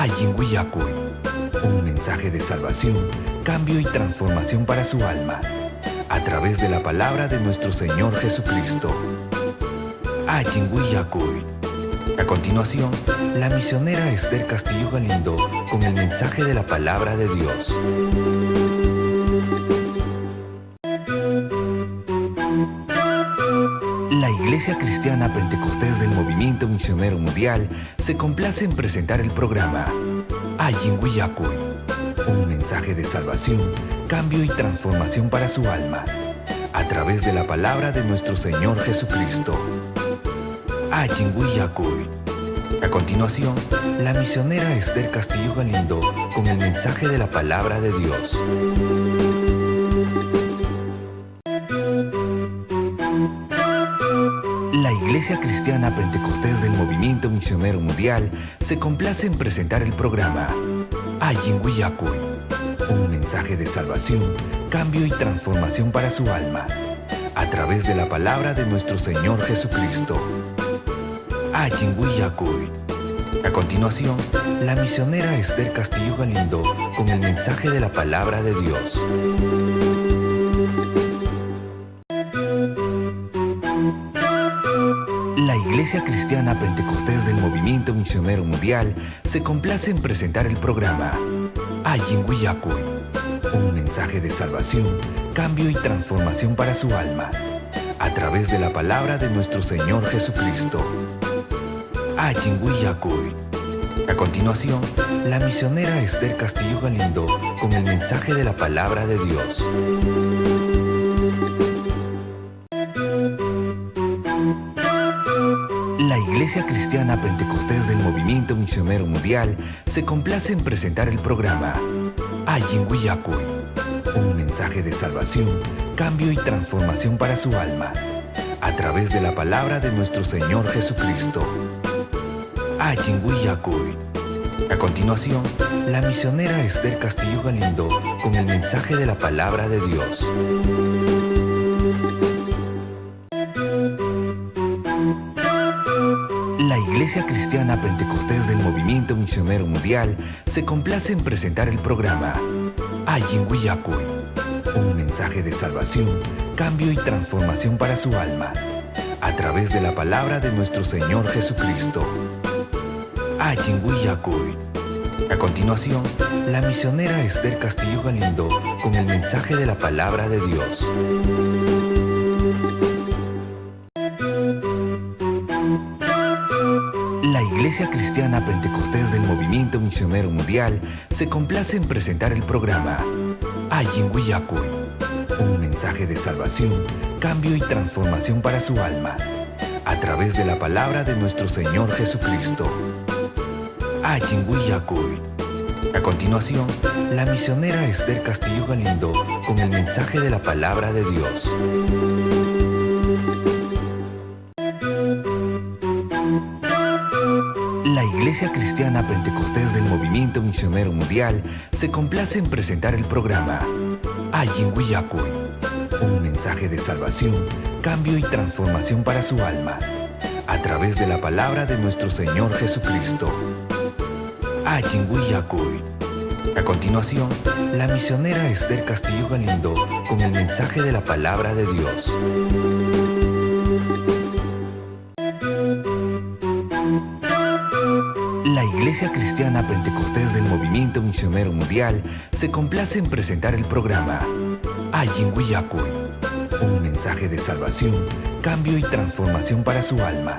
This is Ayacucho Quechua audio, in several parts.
Allin Willakuy, un mensaje de salvación, cambio y transformación para su alma, a través de la palabra de nuestro Señor Jesucristo. Allin Willakuy. A continuación, la misionera Esther Castillo Galindo con el mensaje de la palabra de Dios. La Iglesia Cristiana Pentecostés del Movimiento Misionero Mundial se complace en presentar el programa Allin Willakuy, un mensaje de salvación, cambio y transformación para su alma, a través de la palabra de nuestro Señor Jesucristo. Allin Willakuy. A continuación, la misionera Esther Castillo Galindo con el mensaje de la palabra de Dios. La Iglesia Cristiana Pentecostés del Movimiento Misionero Mundial se complace en presentar el programa Allin Willakuy, un mensaje de salvación, cambio y transformación para su alma, a través de la palabra de nuestro Señor Jesucristo. Allin Willakuy. A continuación, la misionera Esther Castillo Galindo con el mensaje de la palabra de Dios. La Iglesia Cristiana Pentecostés del Movimiento Misionero Mundial se complace en presentar el programa Allin Willakuy, un mensaje de salvación, cambio y transformación para su alma, a través de la palabra de nuestro Señor Jesucristo. Allin Willakuy. A continuación, la misionera Esther Castillo Galindo con el mensaje de la palabra de Dios. La Iglesia Cristiana Pentecostés del Movimiento Misionero Mundial se complace en presentar el programa Allin Willakuy, un mensaje de salvación, cambio y transformación para su alma, a través de la palabra de nuestro Señor Jesucristo. Allin Willakuy. A continuación, la misionera Esther Castillo Galindo con el mensaje de la palabra de Dios. La Iglesia Cristiana Pentecostés del Movimiento Misionero Mundial se complace en presentar el programa Allin Willakuy, un mensaje de salvación, cambio y transformación para su alma, a través de la palabra de nuestro Señor Jesucristo. Allin Willakuy. A continuación, la misionera Esther Castillo Galindo con el mensaje de la palabra de Dios. La Iglesia Cristiana Pentecostés del Movimiento Misionero Mundial se complace en presentar el programa Allin Willakuy, un mensaje de salvación, cambio y transformación para su alma, a través de la palabra de nuestro Señor Jesucristo. Allin Willakuy. A continuación, la misionera Esther Castillo Galindo con el mensaje de la palabra de Dios. La Iglesia Cristiana Pentecostés del Movimiento Misionero Mundial se complace en presentar el programa Allin Willakuy, un mensaje de salvación, cambio y transformación para su alma, a través de la palabra de nuestro Señor Jesucristo. Allin Willakuy. A continuación, la misionera Esther Castillo Galindo con el mensaje de la palabra de Dios. La Iglesia Cristiana Pentecostés del Movimiento Misionero Mundial se complace en presentar el programa Allin Willakuy, un mensaje de salvación, cambio y transformación para su alma,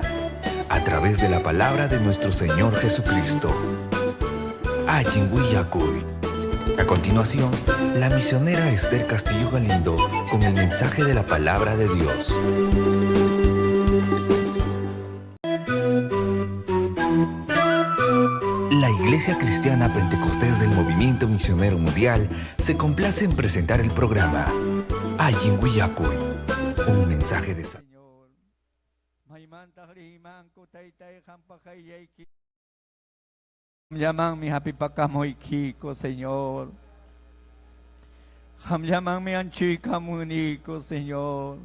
a través de la palabra de nuestro Señor Jesucristo. Allin Willakuy. A continuación, la misionera Esther Castillo Galindo con el mensaje de la palabra de Dios. La Iglesia Cristiana Pentecostés del Movimiento Misionero Mundial se complace en presentar el programa Allin Willakuy, un mensaje de salvación. Señor. Maymantaq riymanku taytay qampa qayllayki. Qamllamanmi hapipakamuykiku, Señor. Qamllamanmi anchuykamuniku, Señor.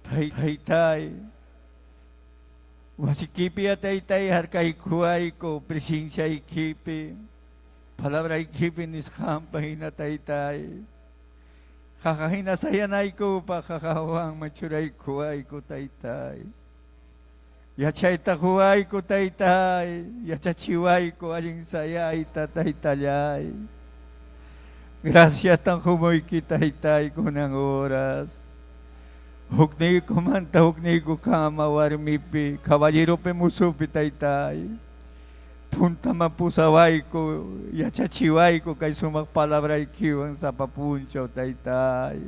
Taytay, Wasikipi taytay harkaykuwayku presenciaykipi palabraykipi nisqanpa hina taytay. Qaqa hina sayanaykupaq qaqawanman churaykuwayku taytay. Yachayta quwayku taytay, yachachiwayku allin sayayta taytallay. Graciastan qumuyki taytay kunan horas. Hukniykumanta hukniykukama warmipi, caballeropi musupi taytay. Puntaman pusawayku, yachachiwayku kay sumaq palabraykiwan sapa punchaw taytay.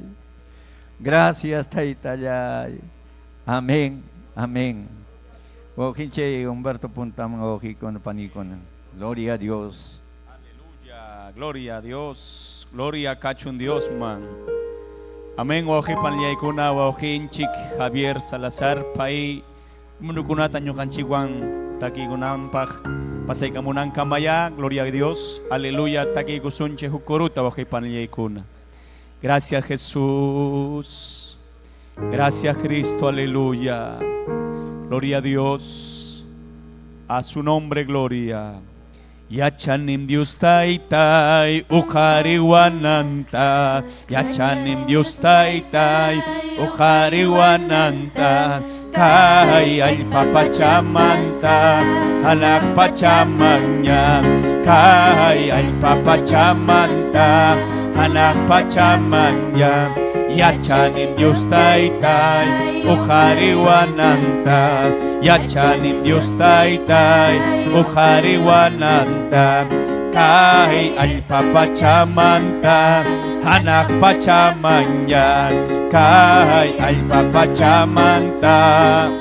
Gracias taytallay. Amén, amén. Wawqinchik Humberto puntaman wawqikuna panikuna. Gloria a Dios. Aleluya, gloria a Dios, gloria kachun Diosman. Amén, wawqi panllaykuna, wawqinchik Javier Salazar, pay munukunata ñuqanchikwan takiykunanpaq pasaykamunankamaya, gloria a Dios, aleluya, takiykusunchik huk coruta wawqi panllaykuna. Gracias Jesús. Gracias Cristo, aleluya. Gloria a Dios. A su nombre, gloria. Yachanim Dios taytay uqariwananta. Yachanim Dios taytay uqariwananta. Kay allpa pachamanta hanaq pachamanña. Kay allpa pachamanta hanaq pachamanña. Yachanim Dios taytay uqariwananta. Yachanim Dios taytay uqariwananta. Kay allpa pachamanta hanaq pachamanña. Kay allpa pachamanta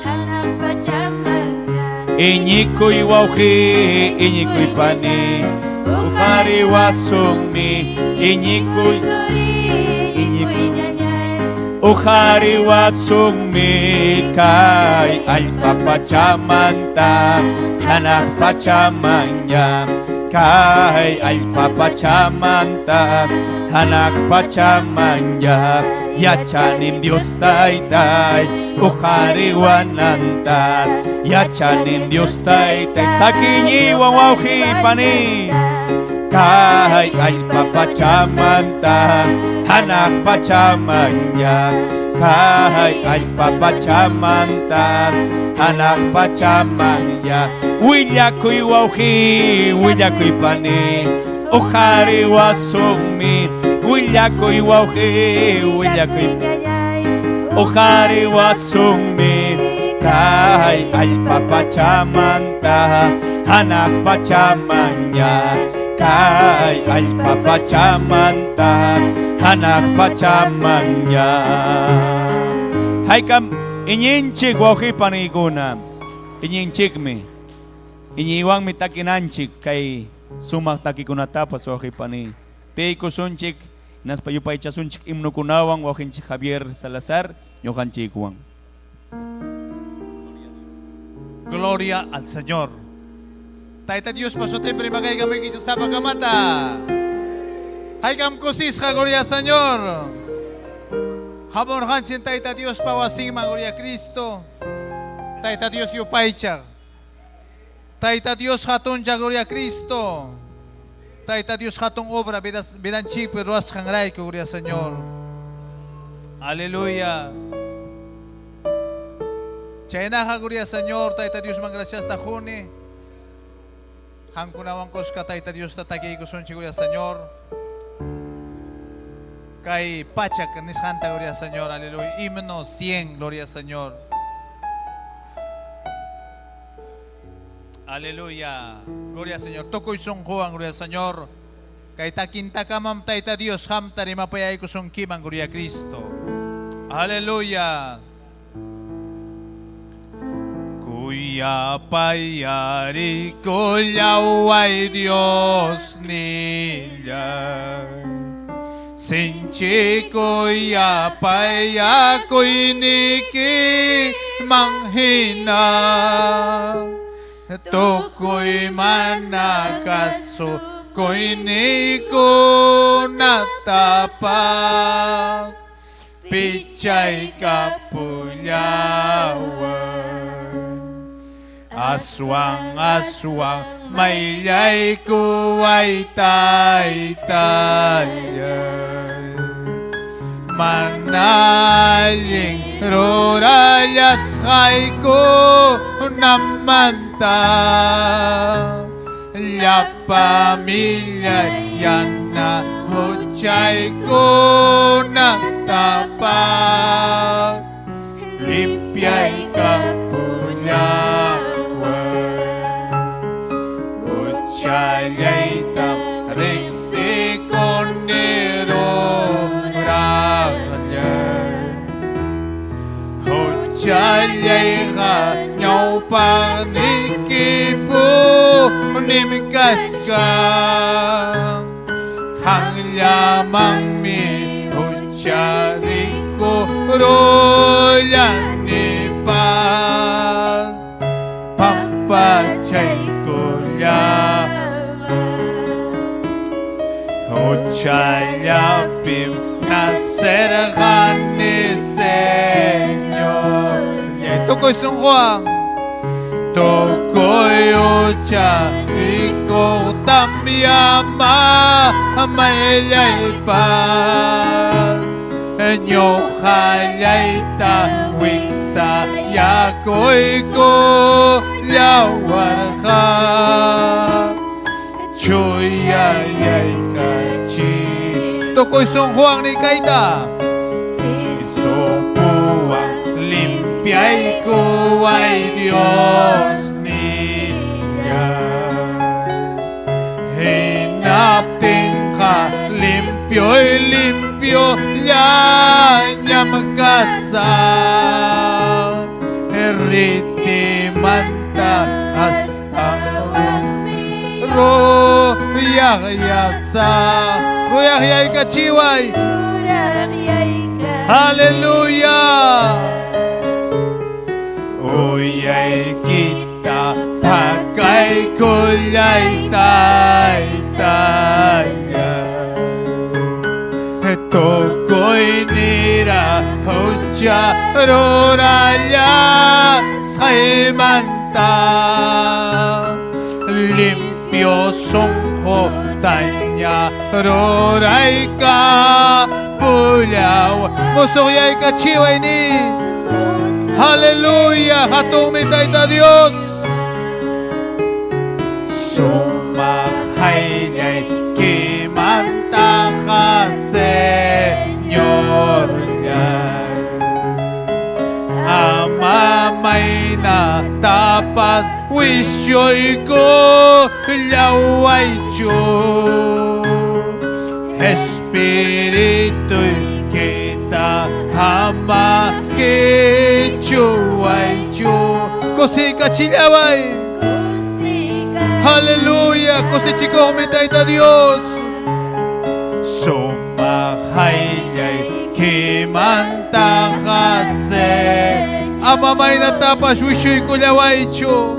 Hanaq pachamanña. Iñikuy wawqi, iñikuy pani, uqariwasunmi, iñikuy Turi, iñikuy ñañay. Uqariwasunmi kay allpa pachamanta hanaq pachamanña. Kay allpa pachamanta hanaq pachamanña. Yachanim Dios taytay uqariwananta. Yachanim Dios taytay takiñiwan wawqi pani. Kay allpa pachamanta hanaq pachamanña. Kay allpa pachamanta hanaq pachamanña. Willakuy wawqi, willakuy pani, uqariwasunmi. Willakuy wawqi, willakuy ñañay. uqariwasunmi. Kay allpa pachamanta hanaq pachamanña. Kay allpa pachamanta hanaq pachamanña. Haykam iñinchik wawqi panikuna. Iñinchikmi. Iñiywanmi takinanchik kay sumaq takikunatapas wawqi pani. Tiykusunchik hinaspa yupaychasunchik himnukunawan wawqinchik Javier Salazar ñuqanchikwan. Gloria al Señor. Tayta Dios pasutin rimagay sa pagamata. Haykam kusisqa, gloria al Señor. Hamon hanchin Tayta Dios pawasinman, gloria a Cristo. Tayta Dios yupaychaq. Tayta Dios hatuncha, gloria a Cristo. Tayta Dios hatun obra, vidas vidanchikpi ruwasqanrayku, gloria al Señor. Aleluya. Chaynaqa, gloria al Señor, Tayta Dios man gracias quni. Qamkunawan kuska Tayta Dios takiykusunchik, gloria al Señor. Kay pachak nisqanta, gloria al Señor, aleluya. Himno 100, gloria al Señor. Aleluya. Gloria al Señor. Tukuy sunquwan, gloria al Señor. Kay takintakamam Tayta Dios qamta rimapayaykusunkiman, gloria a Cristo. Aleluya. Kuyapayarikullaway Dios nillay. Sinchi kuyapayakuyniki manhina. Tukuy mana kasukuyninkunatapas pichaykapullaway. Aswan aswan mayllaykuway Taytallay. Mana allin rurallasqaykunamanta llapa millay yana huchaykunatapas limpiaykapullaway. Huchallaytam riqsikuni ruraqllay. Huchallayqa ñawpaqniykipunim kachkan. Qanllamanmi hucharikurullanipas pampachaykullaway. Huchallapim nacerqani, Señor. Tukuy sunquwan tukuy huchalikuqtam ama mayllaypas ñuqallayta wiksayakuykullawarqa chuyayaykachi. Tukuy sunquwan nikayta hisopowan limpiaykuway Dios nillay. Hinaptinqa limpioy limpio llañam kasaq ritimanta astawanmi ruyaqyasaq. Ruyaqyaykachiway. Aleluya. Uyaykita pakaykullay Taytallay. Tukuy niraq hucha rurallasqaymanta limpio sunqutaña ruraykapullaway. Musuqyaykachiway ni. Aleluya, hatunmi Tayta Dios. Sumaq hayllaykimantaqa Señorllay. Ama maynatapas wischuykullawaychu. Espirituykita ama qichuwaychu. Kusiykachillaway. Aleluya, kusichikuqmi Tayta Dios. Sumaq hayllaykimantaqa ama maynatapas wischuykullawaychu.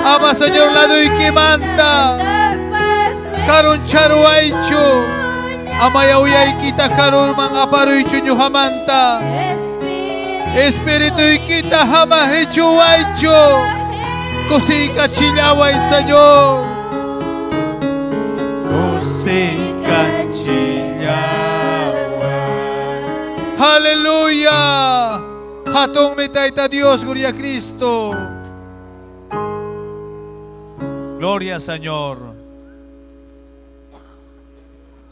Ama Señor laduykimanta karuncharuwaychu. Ama uyaykita karurman aparuychu ñuqamanta. Espirituykita ama qichuwaychu. Kusiykachillaway, Señor. Kusiykachillaway. Aleluya. Hatunmi Tayta Dios, gloria a Cristo. Gloria, Señor.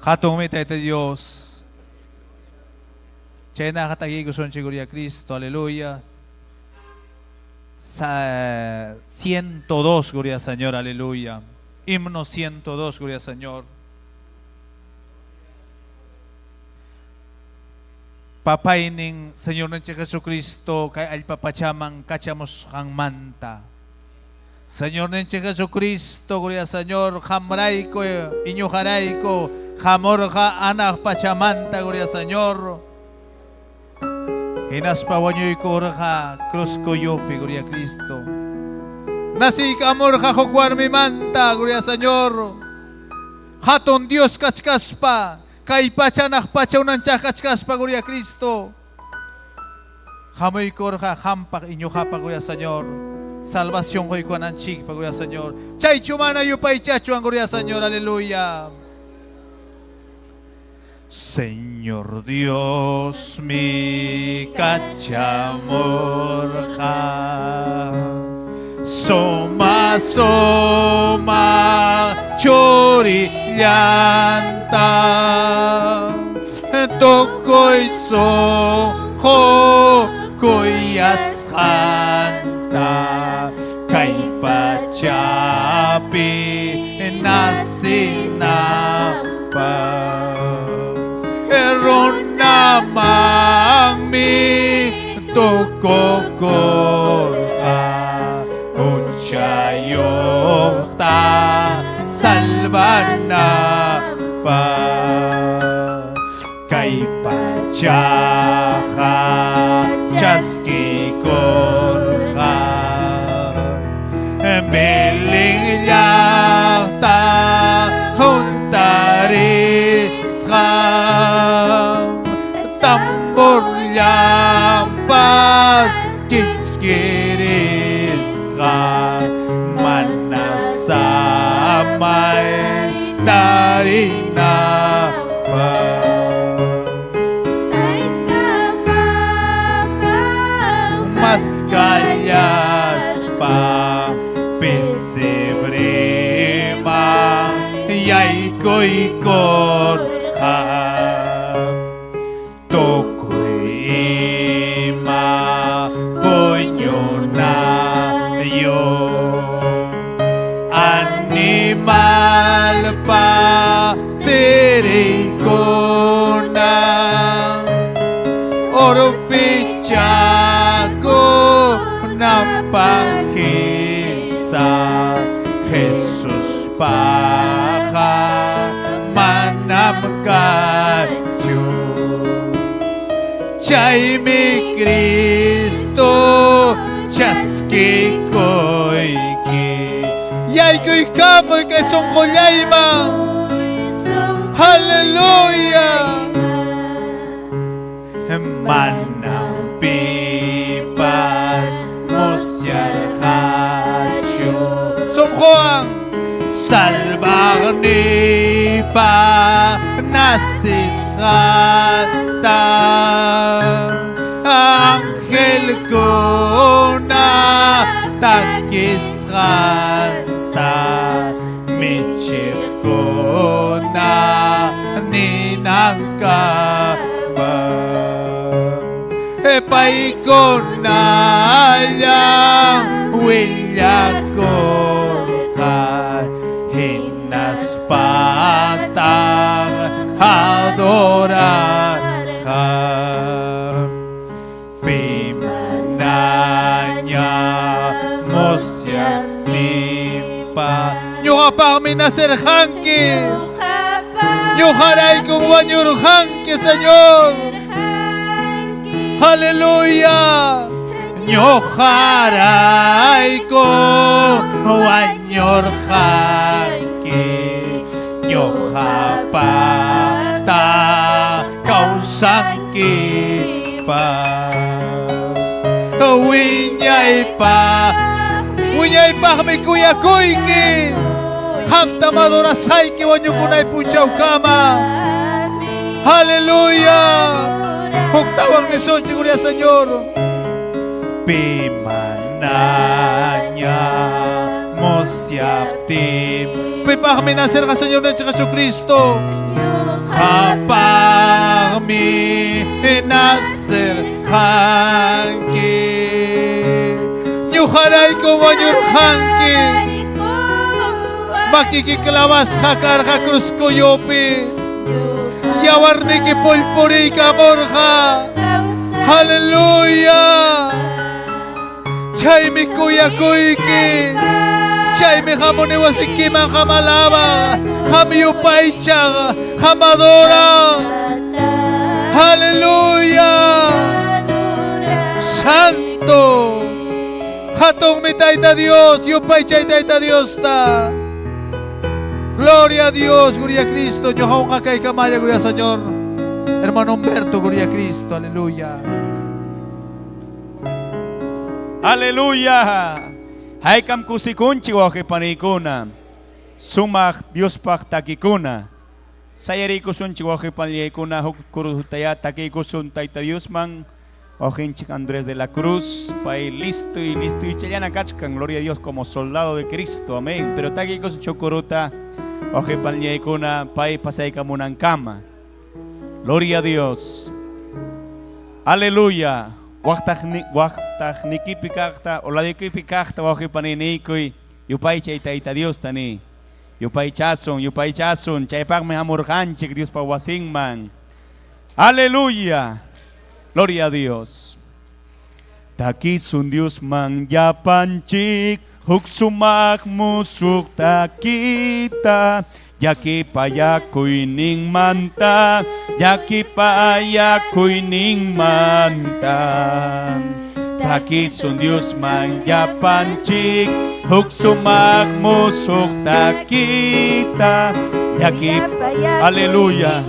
Hatunmi Tayta Dios. Chayna hatagikusunchik, gloria a Cristo, aleluya. 102, gloria al Señor, aleluya. Himno 102, gloria al Señor. Papaynin Señorninchik Jesucristo kay allpa pachaman kachamusqanmanta. Señorninchik Jesucristo, gloria al Señor, qamrayku, iñuqarayku, hamurqa hanaq pachamanta, gloria al Señor. Hinaspa wañuykurqa cruz kuyupi, gloria a Cristo. Naciykamurqa huk warmimanta, gloria al Señor. Hatun Dios kachkaspa, kay pacha hanaq pacha unanchaq kachkaspa, gloria a Cristo. Hamuykurqa qampaq iñuqapaq, gloria al Señor. Salvación qoykuwananchikpaq, gloria Señor. Chaychu mana yupaychachuan, gloria Señor, aleluya. Señor Dios mi kachamurqa Suma suma churillanta Tukuy sunqu kuyasqanta Kay pachapi nacinanpaq Runamanmi tukukurqa Huchayuqta salvananpaq Kay pachaqa chaskikurqa Belén llaqta huntarisqa Tambor llampas kichkirisqa Mana samay tarinapaq. Tayta mamam Maskallaspa pesebreman yaykuykurqa Tukuy ima puñunayuq Animalpa siriykuna Urpichakunapa hisa Jesuspaqa manam kanchu Chaymi Cristo chaskikuyki Yaykuykamuy kay sunqullayman. Aleluya. Manam pipas musyarqachu Sunquwan Salvaqniypa nacisqanta Angelkuna takisqanta Michiqkuna ninankama Paykunallam willakurqa hinaspataq adorarqa Pi manaña musyastinpa Ñuqapaqmi nacerqanki. Ñuqaraykum wañurqanki, Señor. Aleluya. Ñuqarayku wañurqanki Ñuqapaqta kawsankipas Wiñaypaq Wiñaypaqmi kuyakuyki. Qamtam adorasqayki wañukunay punchawkama. Aleluya. Huktawan nisunchik, gloria Señor. Pi manaña musyaptin Pipaqmi nacerqa Señor ninchik Jesucristo. Qapaqmi nacerqanki Ñuqarayku wañurqanki. Makiki clavasqa karqa cruz kuyupi. Yawarniki pullpuriykamurqa. Aleluya. Chaymi kuyakuyki. Chaymi hamuni wasikiman qam alabaq, qam yupaychaq, qam adoraq. Aleluya. Santo. Hatunmi Tayta Dios, yupaychay Tayta Diosta. Gloria a Dios, gloria a Cristo. Ñuqawanqa kaykamalla, gloria al Señor. Hermano Humberto, gloria a Cristo, aleluya. Aleluya. Haykam kusikunchik wawqi paniykuna, sumaq Diospaq takikuna. Sayariykusunchik wawqi panillaykuna huk kurutayá takiykusun Tayta Diosman. Wawqinchik Andrés de la Cruz, pay listo y listo y challana kachkan, gloria a Dios como soldado de Cristo, amén. Pero takiykusun chukuruta, wawqi panillaykuna, pay pasaykamunankama. Gloria a Dios. Aleluya. Waqtaqnikipi kaqta, oladiykipi kaqta, wawqi paniniykuy, yupaychay Tayta Diosta ni. Yupaychasun, yupaychasun, chaypaqmi hamurqanchik Diospa wasinman. Aleluya. Gloria a Dios. Takisun Diosman llapanchik, huk sumaq musuq takita, llakipayakuyninmanta, llakipayakuyninmanta. Takisun Diosman llapanchik, huk sumaq musuq takita, Aleluya.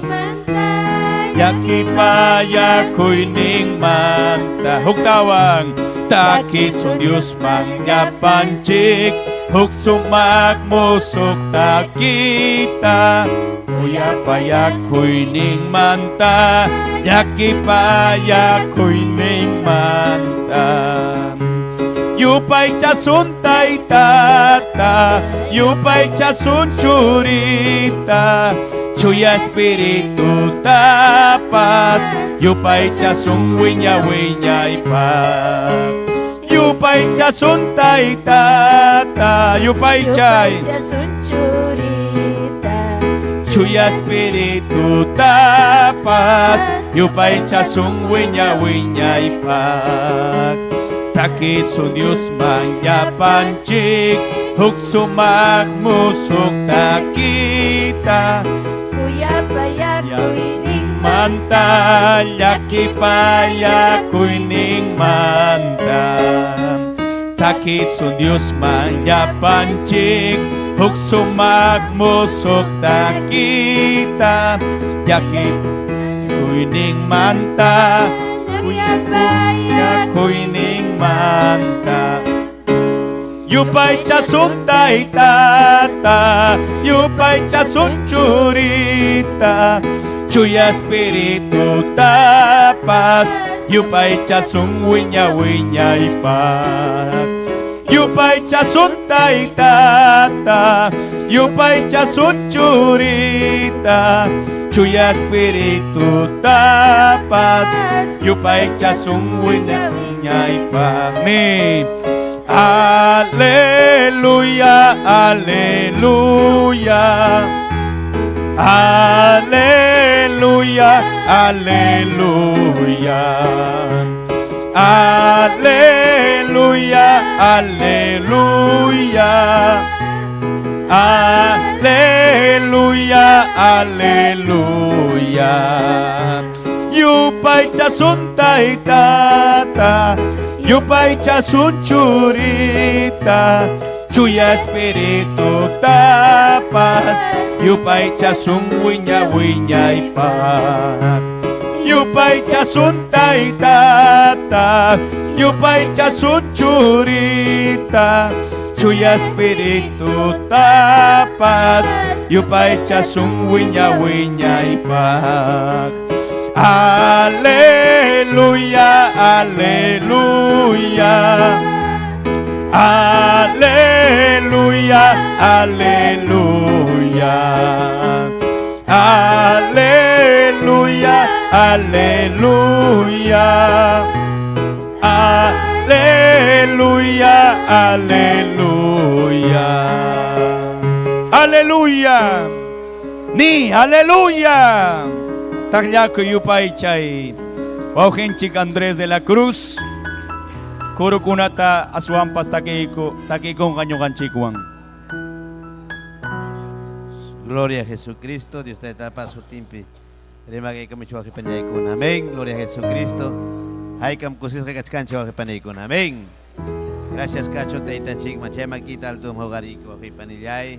Llakipayakuyninmanta. Huktawan takisun Diosman llapanchik, huk sumaq musuq takita, Kuyapayakuyninmanta, llakipayakuyninmanta. Yupaychasun Taytata, yupaychasun Churita, Chuya Espiritu tapas, yupaychasun wiña wiñaypaq. Yupaychasun Taytata, yupaychay. Yupaychasun Churita, Chuya Espiritu tapas, yupaychasun wiña wiñaypaq. Takisun Diosman llapanchik, huk sumaq musuq takita, Kuyapayakuyninmanta, manta, llakipayakuyninmanta. Takisun Diosman llapanchik, huk sumaq musuq takita, llakipayakuyninmanta, Kuyapayakuyninmanta. Yupaychasun Taytata, yupaychasun Churita, Chuya Espiritu tapas, yupaychasun wiña wiñaypaq. Yupaychasun Taytata, yupaychasun Churita, Chuya Espiritu tapas, yupaychasun wiña wiñaypaq. Ni. Aleluya, aleluya. Aleluya, aleluya. Aleluya, aleluya. Aleluya, aleluya. Yupaychasun Taytata, yupaychasun Churita, Chuya Espiritu tapas, yupaychasun wiña wiñaypaq. Yupaychasun Taytata, yupaychasun Churita, Chuya Espiritu tapas, yupaychasun wiña wiñaypaq. Aleluya, aleluya. Aleluya, aleluya. Aleluya, aleluya. Aleluya, aleluya. Aleluya. Ni, aleluya. Taqllaku yupaychay. Wawqinchik Andrés de la Cruz. Kurukunata aswanpas takiyku takikunqa ñuqanchikwan. Gloria a Jesucristo, Dios te da paso timpi. Amén. Gloria a Jesucristo. Haykam kusisqa kachkanchik wawqipanaykuna. Amén. Gracias kachun taytanchikman chaymakita altum huqariyku wawqipanillay.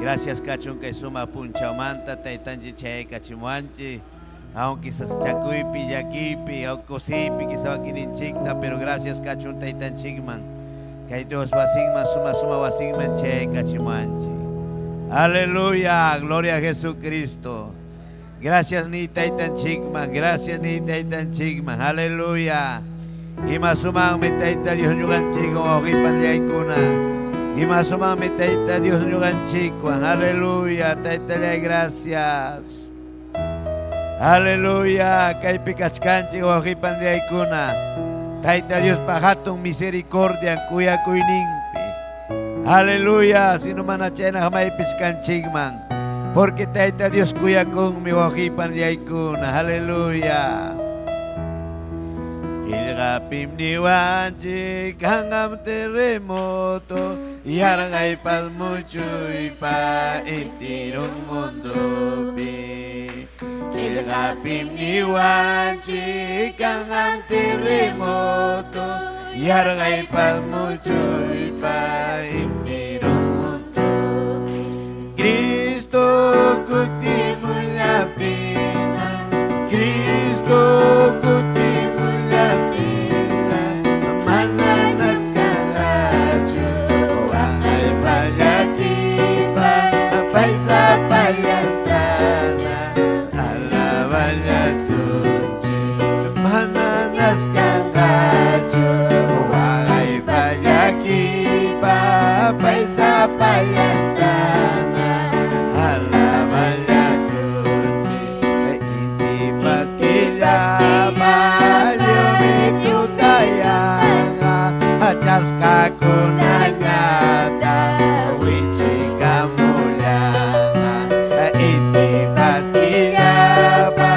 Gracias kachun kay sumaq punchawmanta taytanchik chayaykachimuwanchik. Aunque sasachakuypi, llakiypi, kusiypi quizá wakininchikta, pero gracias kachun taytanchikman. Kay Dios wasinman, suma suma wasinman chaykachimanchik. Aleluya, gloria a Jesucristo. Gracias ni taytanchikman, gracias ni taytanchikman. Aleluya. Ima sumaqmi Tayta Dios ñuqanchikwan wawqipanllaykuna. Ima sumaqmi Tayta Dios ñuqanchikwan. Aleluya, Taytallay gracias. Aleluya, kaypi kachkanchik wawqipanllaykuna. Tayta Diospa hatun misericordian kuyakuyninpi. Aleluya, sino mana chayna maypis kanchikman. Porque Tayta Dios kuyakunmi wawqipanllaykuna. Aleluya. Qillqapim niwanchik kanqam terremoto, yarqaypas muchuypa entirun mundopi. Qillqapim niwanchik kanqam terremoto, yarqaypas muchuypa entirun mundopi. Cristo kutimullaptinqa, Cristo kutimullaptinqa, manañas kanqachu waqaypa llakipa, pay sapallantana alaballasunchik. Manañas kanqachu waqaypa llakipa, pay sapallantana alaballasunchik. Intipas killapa lliwmi tutayanqa, chaskakunañata wichikamullanqa. Intipas killapa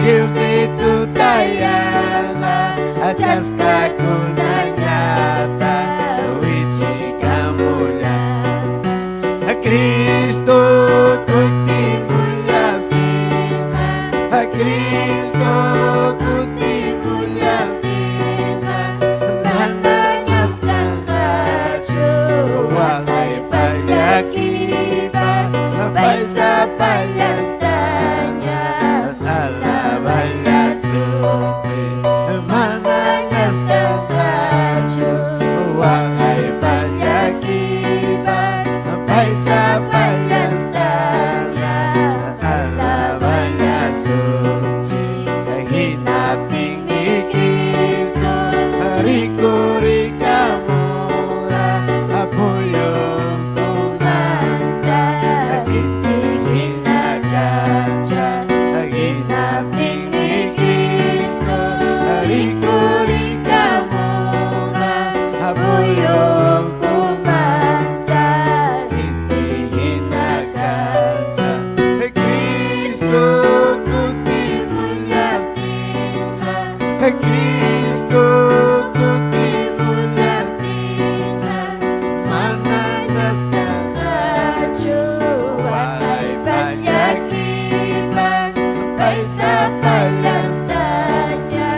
lliwmi tutayanqa, chaskakunañata wichikamullanqa. Cristo kutimullaptinqa, Cristo kutimullaptinqa, Manañas kanqachu waqaypas llakipas, pay sapallantaña alaballasunchik. Manañas kanqachu waqaypas llakipas, pay sapallantaña alaballasunchik. Hinaptinmi Cristo rikurikamunqa puyunkumanta, inti hina kancha. Hinaptinmi Cristo rikurikamunqa puyunkumanta, inti hina kancha. Cristo kutimullaptinqa, Cristo kutimullaptinqa, manañas kanqachu waqaypas llakipas, pay sapallantaña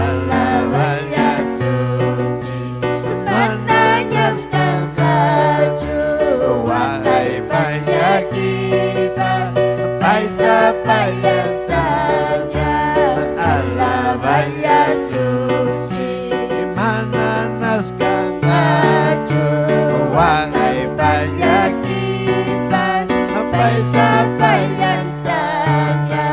alaballasunchik. Manañas kanqachu waqaypas llakipas, pay sapallantaña alaballasunchik. Manañas kanqachu waqaypas llakipas, pay sapallantaña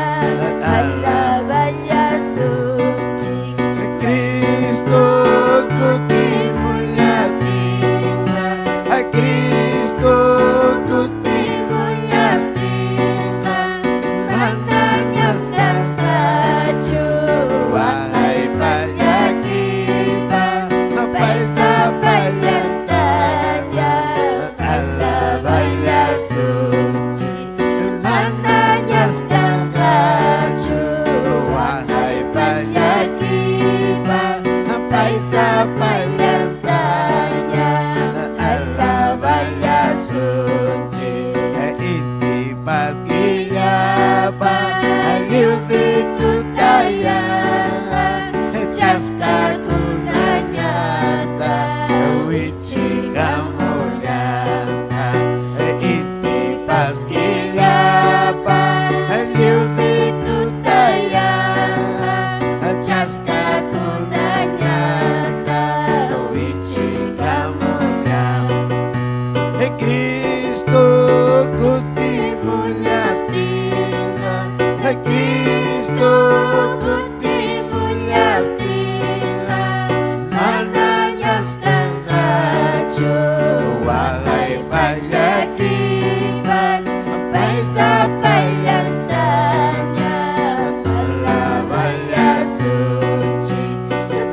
alaballasunchik. Cristo kutimullaptinqa, Cristo Kutimullaptinqa, manañas kanqachu waqaypas llakipas, pay sapallantaña alaballasunchik. llakipas pay sapallantaña alaballasunchik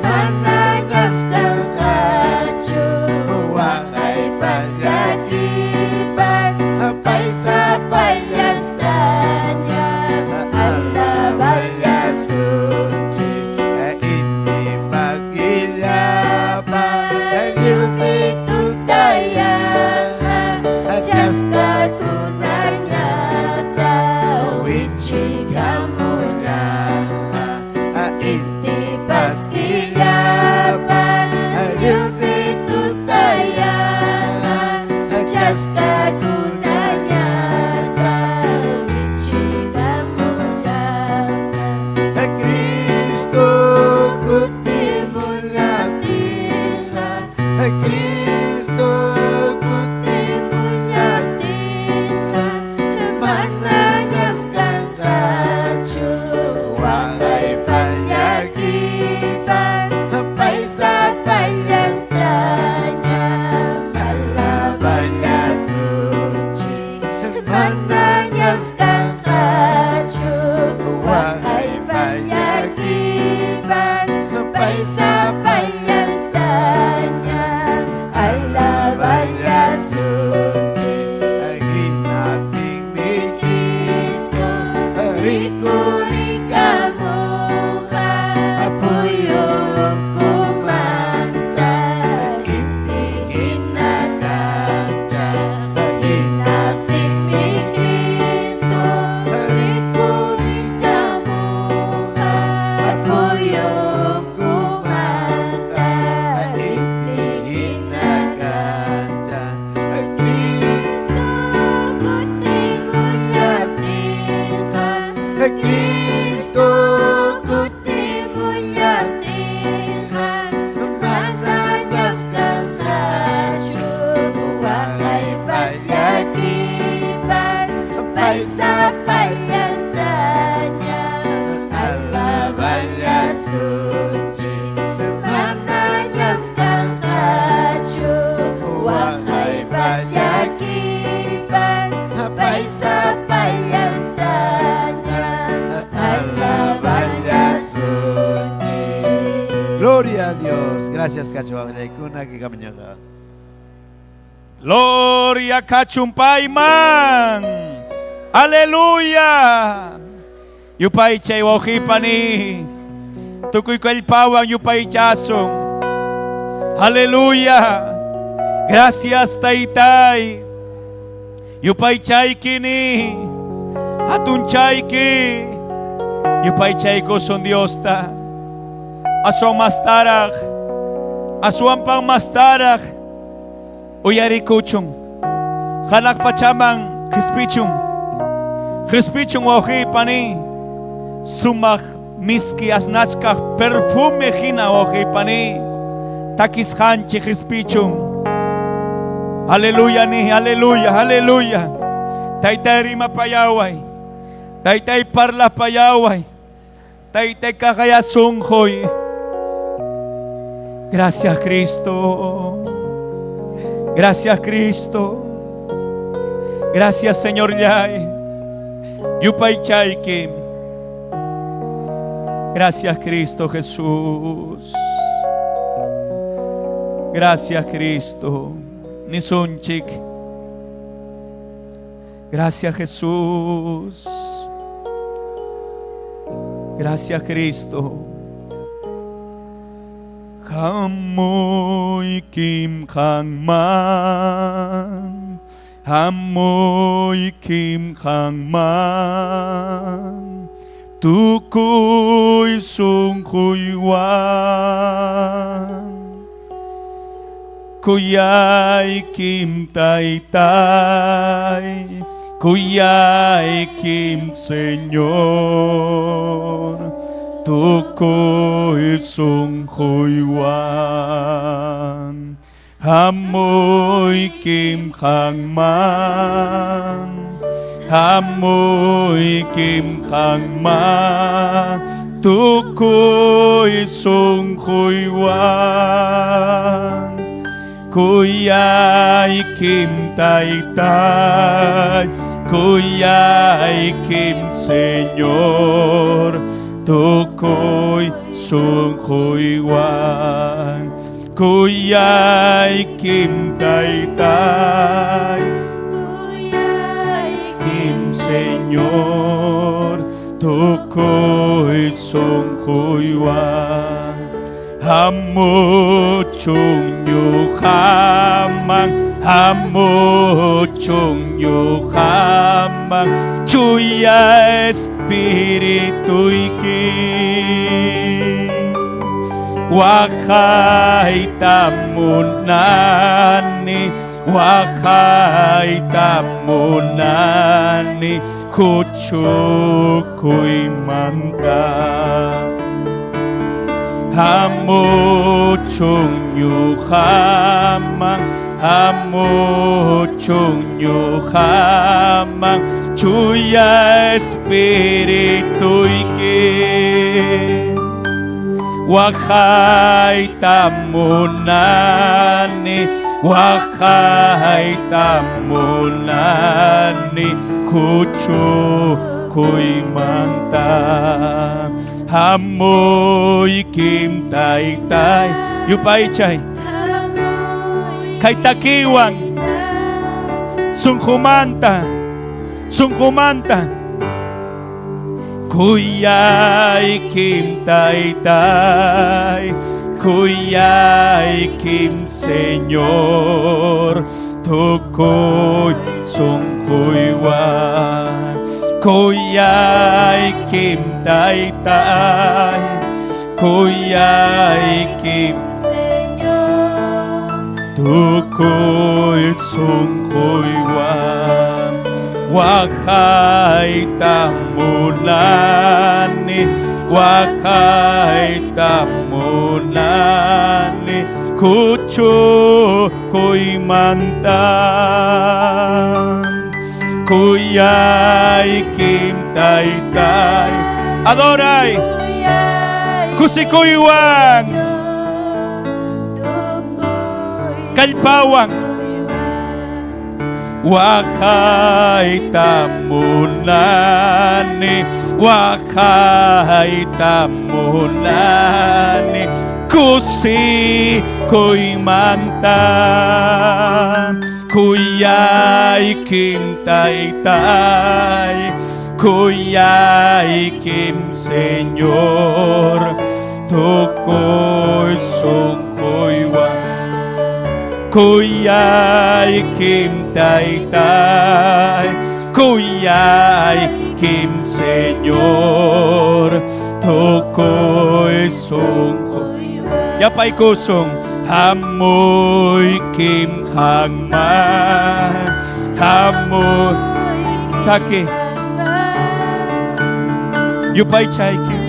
manañam kanqachu waqaypas llakipas pay sapallantaña alaballasunchik Inti pakillapa Lliwpi tutayaqa chaskakunañata wichikamuña Inti Pasquillapas lliwpi tutayaqa chaskakunañata wichikamuña Cristo kutimullaptinqa Cristo kutimullaptinqa Manañam kanqachu waqaypas llakipas pay sapallantaña alaballasunchik manañam kanqachu waqaypas llakipas pay sapallantaña alaballasunchik Hinaptinmi Cristo rikurikamunqa puyu ukumanta inti hina kancha hinaptinmi Cristo rikurikamunqa puyu ukumanta inti hina kancha Cristo kutimullaptinqa Cristo kutimullaptinqa manañam kanqachu waqaypas llakipas pay sapallantaña alaballasunchik manañam kanqachu waqaypas llakipas pay sapallantaña alaballasunchik Gloria a Dios. Gracias, Cacho. Kuna que kamañaqa. Gloria kachumpayman. Aleluya. Yupaychay wawqipani. Tukuy kallpawan yupaychasun. Aleluya. Gracias taytay. Yupaychaykini. Hatunchayki. Yupaychaykusun Diosta. Aswan mastaraq. Aswanpan mastaraq. Uyarikuchun. Hanaq pachaman qispichun. Qispichun wawqipani. Sumaq miski asnachkaq perfume hina wawqipani. Takisqanchik qispichun. Aleluya ni, aleluya, aleluya. Taytay rimapayaway. Taytay parlapayaway. Taytay kaqayasunquy. Gracias Cristo. Gracias Cristo. Gracias Señor Yay. Yupaychayki. Gracias Cristo Jesús. Gracias Cristo. Nisunchik. Gracias Jesús. Gracias Cristo. Hamoy kim man, Hamoy kim man, Tukuy sunquywan Kuyaykim taytay, kuyaykim Señor, tukuy sunquywan Hamuykim qanman, hamuykim qanman, tukuy sunquywan. Kuyaykim Taytay, kuyaykim Señor, tukuy sunquywan. Kuyaykim Taytay, Kuyaykim Señor, tukuy sunquywan. Hamuchun ñuqaman, hamuchun ñuqaman, chuya espirituyki. Waqayta munani, waqayta munani, huchukuymanta. Hamuchun ñuqaman, hamuchun ñuqaman, chuya espirituyki. Waqayta munani, waqayta munani, huchukuymanta. Hamuykim Taytay, yupaychay, kay takiwan, sunqumanta, sunqumanta. Kuyaykim Taytay, kuyaykim Señor, tukuy sunquywan. Kuyaykim Taytay, kuyaykim Señor, tukuy sunquywan. Waqayta munani, waqayta munani, huchukuymanta. Kuyaykim Taytay, adoray, kuyaykim kusikuywan, Señor, tukuy kallpawan. sunquywan. Waqayta munani, waqayta munani, kusikuymanta. Kuyaykim Taytay, kuyaykim Señor, tukuy sunquywan. Kuyaykim Taytay, kuyaykim Señor, tukuy sunqu. Yapaykusun, hamuykim qamman, hamuy, taki, yupaychaykim.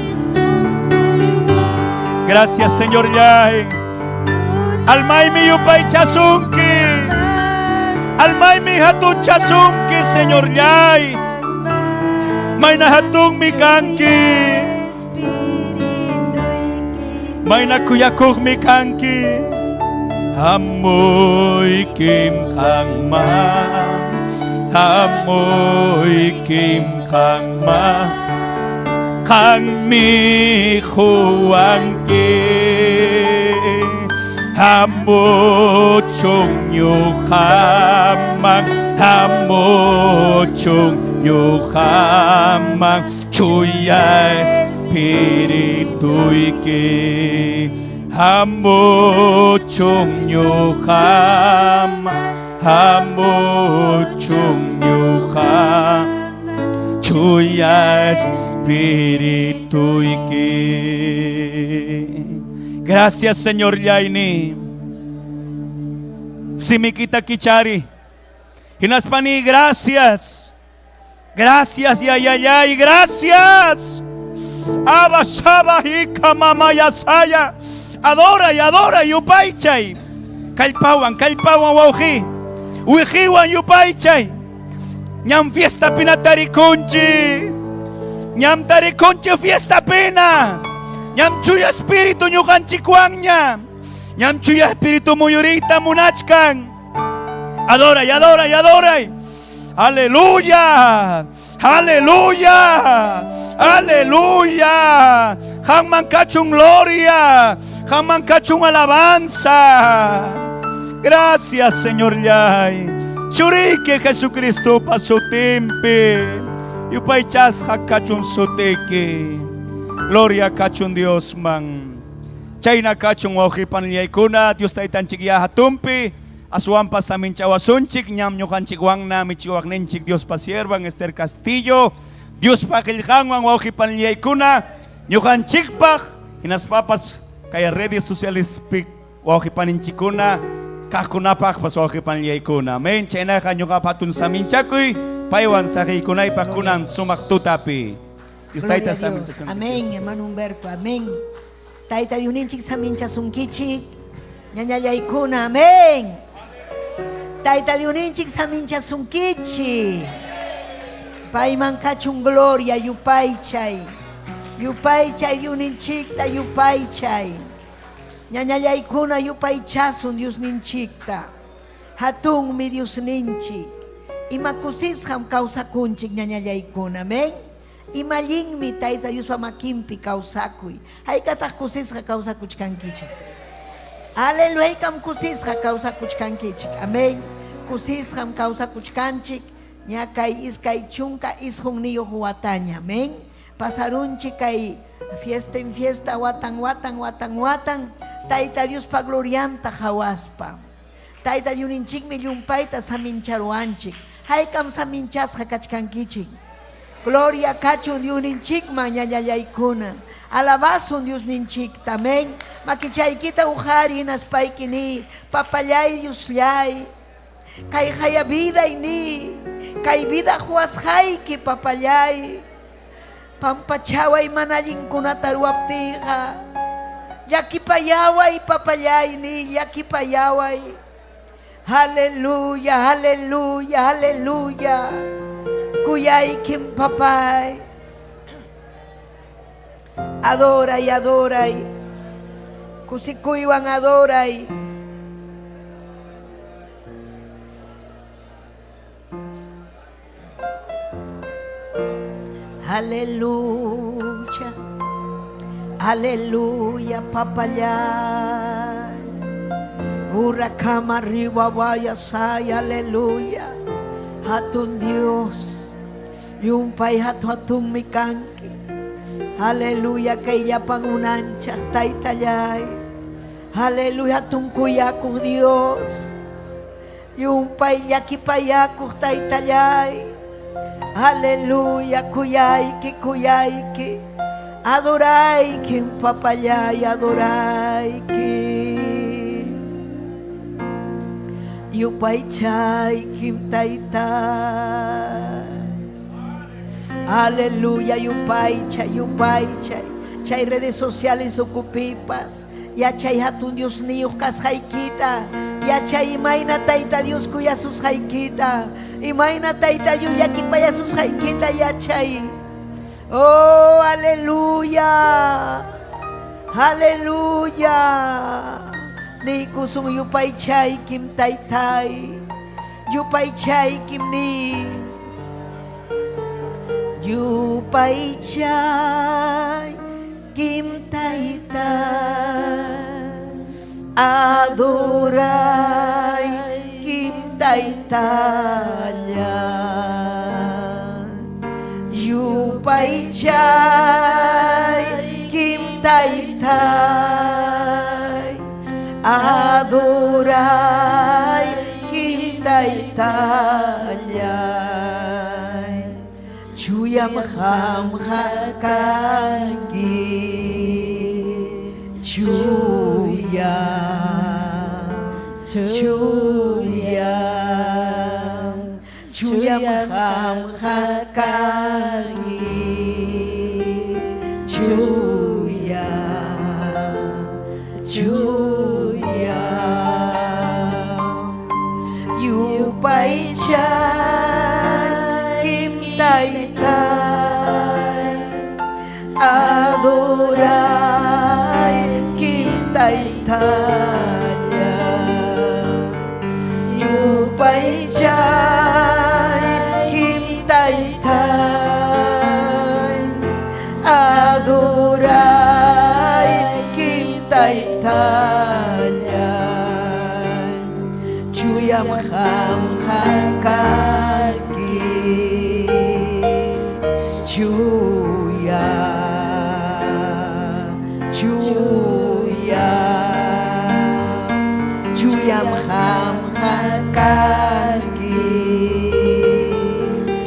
Gracias, Señor Yay. Almaymi yupaychasunki. Almaymi hatunchasunki, Señor Yay. Mayna hatunmi kanki. Mayna kuyakuqmi kanki. Hamuykim qamman. Hamuykim qamman. Qammi quwanki. Hamuchun ñuqaman, hamuchun ñuqaman, chuya espirituyki. Hamuchun ñuqaman, hamuchun ñuqaman, chuya espirituyki. Gracias, Señor Yaini. Simikita kichari. Hinaspani, gracias. Gracias, yayayay, gracias. Abba, shaba, hika, mama, yasaya. Adora y adora, yupaychay. Kallpawan, kallpawan, wawqi. Wiqiwan, yupaychay. Ñam fiesta pina tarikunchi. Ñam tarikunchi fiesta pina. Ñam chuya espíritu ñuqanchikwanña. Ñam Chuya Espíritu muyuriyta munachkan. Adoray, adoray, adoray. Aleluya. Aleluya. Aleluya. Qamman kachun gloria. Qamman kachun alabanza. Gracias, Señorlláy. Churiyki Jesucristopa sutinpi. Yupaychasqa kachun sutiki. Gloria kachun Diosman. Chayna kachun wawqi panillaykuna, Dios Taytanchikyá hatunpi aswanpas saminchawasunchik, ñam ñuqanchikwanna michiwaqninchik Diospa siervan Esther Castillo, Diospa qillqanwan wawqi panillaykuna, ñuqanchikpaq hinaspapas kay redes socialespi wawqi paninchikkuna kaqkunapaqpas wawqi panillaykuna. Amén. Chaynaqa ñuqapa hatun saminchakuy paywan saqiykunaypaq kunan sumaq tutapi. Dios Gloria Tayta a Dios. saminchasunkichik. Amén, hermano Humberto, amén. Tayta Diosninchik saminchasunkichik. Ñañallaykuna, amén. Tayta Diosninchik saminchasunkichik. Payman kachun gloria, yupaychay. Yupaychay Diosninchikta, yupaychay. Ñañallaykuna yupaychasun Diosninchikta. Hatunmi Diosninchik. Ima kusisqam kawsakunchik ñañallaykuna, amén. Ima allinmi Tayta Diospa makinpi kawsakuy. Haykataq kusisqa kawsakuchkankichik? Aleluya, haykam kusisqa kawsakuchkankichik. Amén. Kusisqam kawsakuchkanchik ña kay 29 wataña. Amén. Pasarunchik kay fiesta en fiesta, watan, watan, watan, watan, Tayta Diospa glorianta qawaspa. Tayta Diosninchikmi llumpayta samincharuwanchik. Haykam saminchasqa kachkankichik? Gloria kachun Diosninchikman ñañallaykuna. Alabasun Diosninchikta. Amén. Makichaykita uqari hinaspayki niy, papallay Diosllay, kay haya viday niy, kay vida huwasqayki papallay, pampachaway mana allinkunata ruwaptiyqa, llakipayaway papallay niy, llakipayaway. Aleluya, aleluya, aleluya. Kuyaykim papay. Adoray, adoray. Kusikuywan adoray. Aleluya. Aleluya, papallay. Urakama riwawaya say, aleluya. Hatun Dios. Llumpay hatu hatunmi kanki. Aleluya, kay llapan unanchaq taytallay. Aleluya, hatun kuyakuq Dios. Llumpay llakipayakuq taytallay. Aleluya, kuyayki, kuyayki. Adoraykim, papallay, adorayki. Yupaychaykim, taytay. Aleluya, yupaychay, yupaychay. Chay redes sociales ukupipas. Yachay hatun Diosniyuq kasqaykita. Yachay imayna Tayta Dios kuyasusqaykita. Imayna Tayta Dios llakipayasusqaykita yachay. Oh, aleluya. Aleluya. Niykusun yupaychaykim taytay. Yupaychaykim ni. Yupaychaykim taytay. Adoraykim taytalla. Yupaychaykim taytay. Adoraykim taytallay. Chuyam qamqa kanki. Chuya, chuya, chuyam qamqa kanki. Chuya, chuya. Yupaychaykim taytay. Adoraykim taytalla.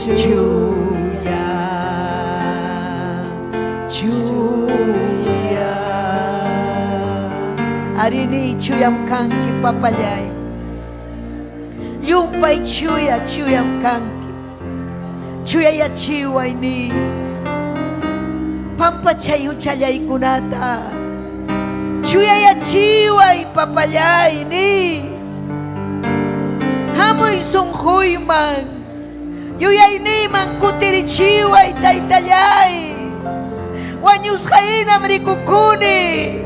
Chuya, chuya. Arini chuyam kanki papallay. Llumpay chuya, chuyam kanki. Chuyayachiway ni. Pampachay huchallaykunata. Chuyayachiway papallay ni. Hamuy sunquyman. Yuyayniyman kutirichiway taytallay. Wañusqahinam rikukuni.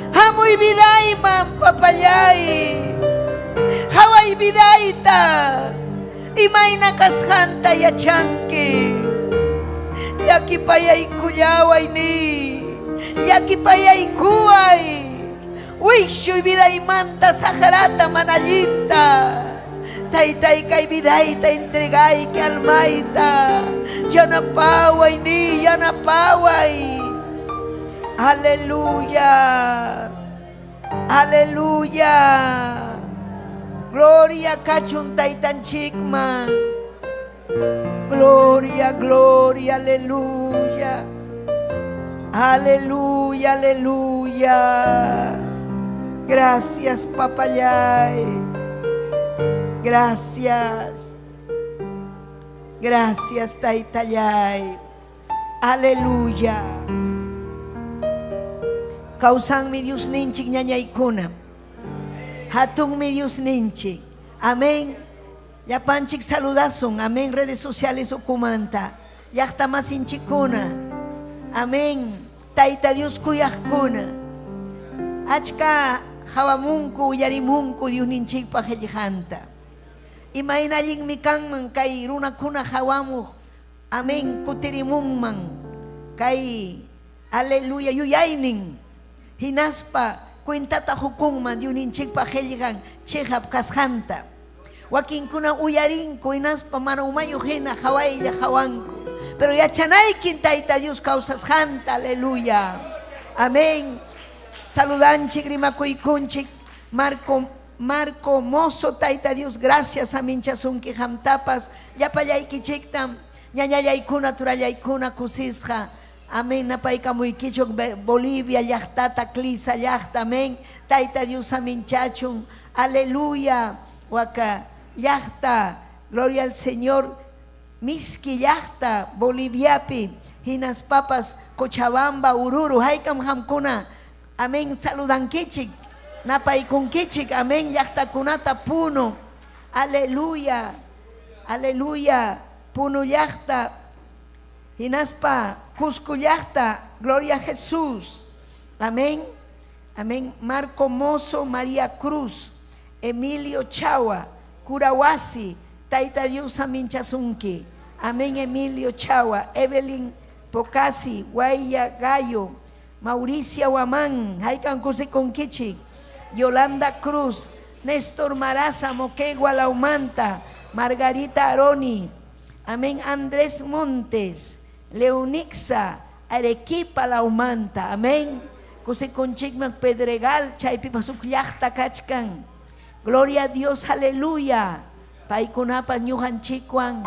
Hamuy vidayman papallay. Haway vidayta. Imayna kasqanta yachanki. Llakipayaykullaway ni. Llakipayaykuway. Wischuy vidaymanta saqrata mana allinta. Taytay kay vidayta entregayki almayta. Yanapaway ni, yanapaway. Aleluya. Aleluya. Gloria kachun taytanchikman. Gloria, gloria, aleluya. Aleluya, aleluya. Gracias, papallay. Gracias. Gracias, taytallay. Aleluya. Kawsanmi Diosninchik ñañaykuna. Hatunmi Diosninchik. Amén. Llapanchik saludasun. Amén. Redes sociales ukumanta. Llaqta masinchikkuna. Amén. Tayta Dios kuyaqkuna. Achka hawamunku uyarimunku Diosninchikpa qillqanta. Imayna allinmi kanman kay runakuna hawamuq. Amén. Kutirimunman. Kay aleluya yuyaynin. Hinaspa cuentata hukunman Diosninchikpa qillqan chiqap kasqanta. Wakinkuna uyarinku hinaspa mana umayuq hina hawaylla hawanku. Pero yachanaykin Tayta Dios kawsasqanta, aleluya. Amén. Saludanchik, rimakuykunchik. Marco Marco Mozo, Tayta Dios, gracias aminchasunki qamtapas. Llapallaykichiktam, ñañallaykuna, turallaykuna, kusisqa. Amén, napaykamuykichuk Bolivia llaqtata, Clisa llaqta, amén. Tayta Dios aminchachun, aleluya. Waka llaqta, gloria al Señor. Miski llaqta, Boliviapi, hinaspapas, Cochabamba, Oruro, haykam qamkuna, amén, saludankichik, napaykunkichik, amén, llaqtakunata, Puno, aleluya, aleluya, Puno llaqta, hinaspa, Cusco llaqta, gloria a Jesús, amén, amén, Marco Mozo, María Cruz, Emilio Chawa, Curahuasi, Tayta Dios aminchasunki, amén, Emilio Chawa, Evelyn Pocasi, Guaya Gallo, Mauricia Guamán, Haikan Kusikunkichik, Yolanda Cruz, Néstor Maraza, Moquegua Laumanta, Margarita Aroni, amén, Andrés Montes, Leonixa, Arequipa Laumanta, amén, Kusikunchikman Pedregal, Chaypipasuk llaqta kachkan, gloria a Dios, aleluya, paykunapas ñuqanchikwan,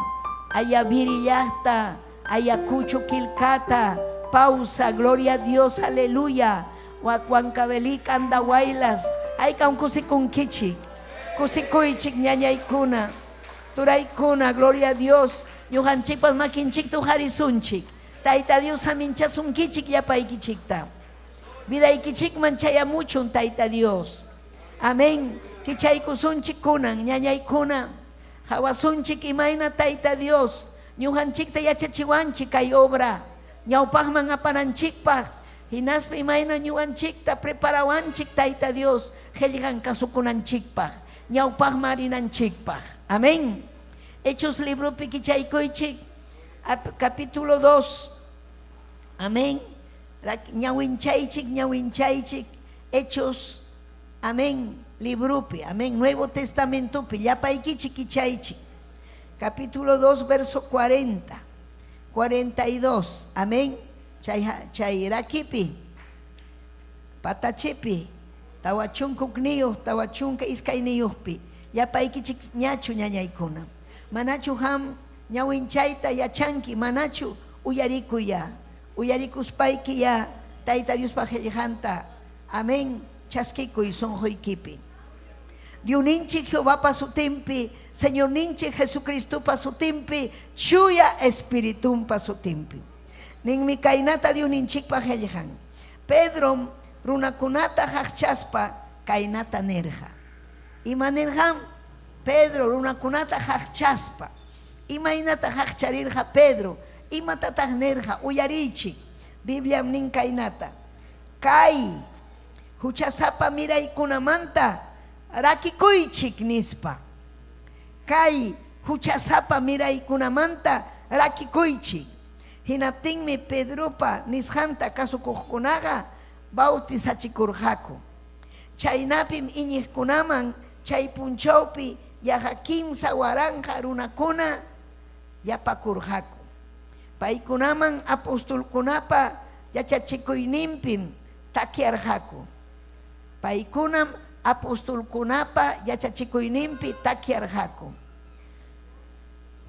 Ayaviri llaqta, Ayacucho Quilcata, pausa, gloria a Dios, aleluya, Huancavelica, Andahuaylas, haykan kusikunkichik, kusikuychik ñañaykuna, turaykuna, gloria a Dios, ñuqanchikpas makinchikta uqarisunchik, Tayta Dios aminchasunkichik llapaykichikta, vidaykichikman chayamuchun Tayta Dios, amén, kichaykusunchik kunan, ñañaykuna, hawasunchik imayna Tayta Dios, ñuqanchikta yachachiwanchik kay obra, ñawpaqman apananchikpaq, hinaspa imayna ñuqanchikta preparawanchik Tayta Dios, qillqan kasukunanchikpaq, ñawpaqman rinanchikpaq, amén. Hechos libropi kichaykuychik, capítulo 2, amén. Ñawinchaychik, ñawinchaychik, Hechos, amén, libropi, amén, Nuevo Testamentopi, llapaykichik kichaychik, capítulo 2, verso 40, 42, amén, chay, chay rakipi, patachipi, tawachunka hukniyuq, tawachunka iskayniyuqpi, llapaykichik ñachu ñañaykuna, manachu ham Ñawinchayta yachanki manachu? Uyarikuy-ya. Uyarikuspayki-ya Tayta Diospa qellqanta, amén, chaskikuy sonqoykipi. Diosninchik Jehovapa sutinpi, Señorninchik Jesucristopa sutinpi, Chuya Espiritunpa sutinpi. Ninmi kaynata Diosninchikpa qellqan, Pedrom runakunata qaqchaspa kaynata nirqa. Ima nirqam Pedro runakunata qaqchaspa? Imaynata qaqcharirqa Pedro? Imatataq nirqa? Uyariychik. Bibliam nin kaynata, Kay huchasapa miraykunamanta rakikuychik, nispa. Kay huchasapa miraykunamanta rakikuychik. Hinaptinmi Pedropa nisqanta kasukuqkunaqa bautizachikurqaku. Chaynapim iñiqkunaman chay punchawpi yaqa 3000 runakuna yapakurqaku. Paykunaman apostolkunapa yachachikuyninpim takyarqaku. Paykunam apostolkunapa yachachikuyninpi takyarqaku.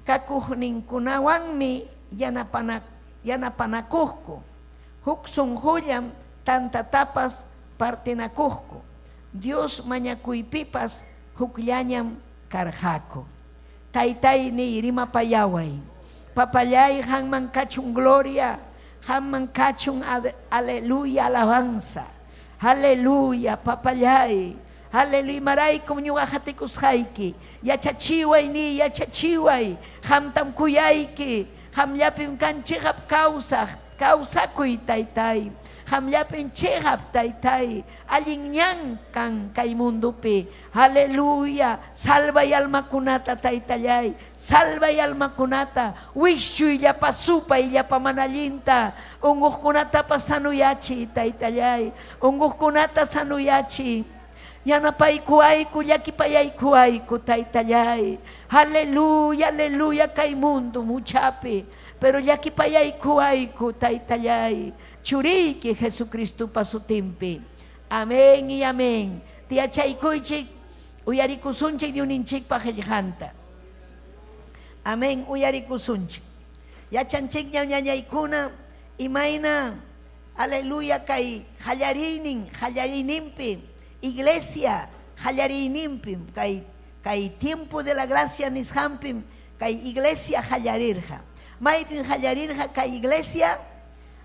Kakuqninkunawanmi yanapanakuqku. Huk sunqullam tantatapas partinakuqku. Dios mañakuypipas hukllañam karqaku. Taytay niy, rimapayaway. Papallay, qanman kachun gloria, qanman kachun aleluya alabanza. Aleluya, papallay. Aleluya, imaraykum ñuqa qatikusqayki. Yachachiway niy, yachachiway. Qamtam kuyayki. Qamllapim kan chiqap kawsaq, kawsakuy, taytay. Qamllapim chiqap, taytay. Allin ñan kan kay mundopi. Aleluya! Salvay almakunata, Taytallay. Salvay almakunata. Wischuy llapa supay, llapa mana allinta. Unquqkunatapas sanuyachiy, Taytallay. Unquqkunata sanuyachiy. Yanapaykuwayku, llakipayaykuwayku, Taytallay. Aleluya, aleluya, kay mundo huchapi. Pero llakipayaykuwayku, Taytallay. Churiyki Jesucristopa sutinpi. Amén y amén. Tiyachaykuychik, uyarikusunchik Diosninchikpa qellqanta. Amén, uyarikusunchik. Yachanchikña ñañaykuna imayna, aleluya, kay qallariynin, qallariyninpi, iglesia qallariyninpim, kay, kay tiempo de la gracia nisqanpim kay iglesia qallarirqa. Maypim qallarirqa kay iglesia?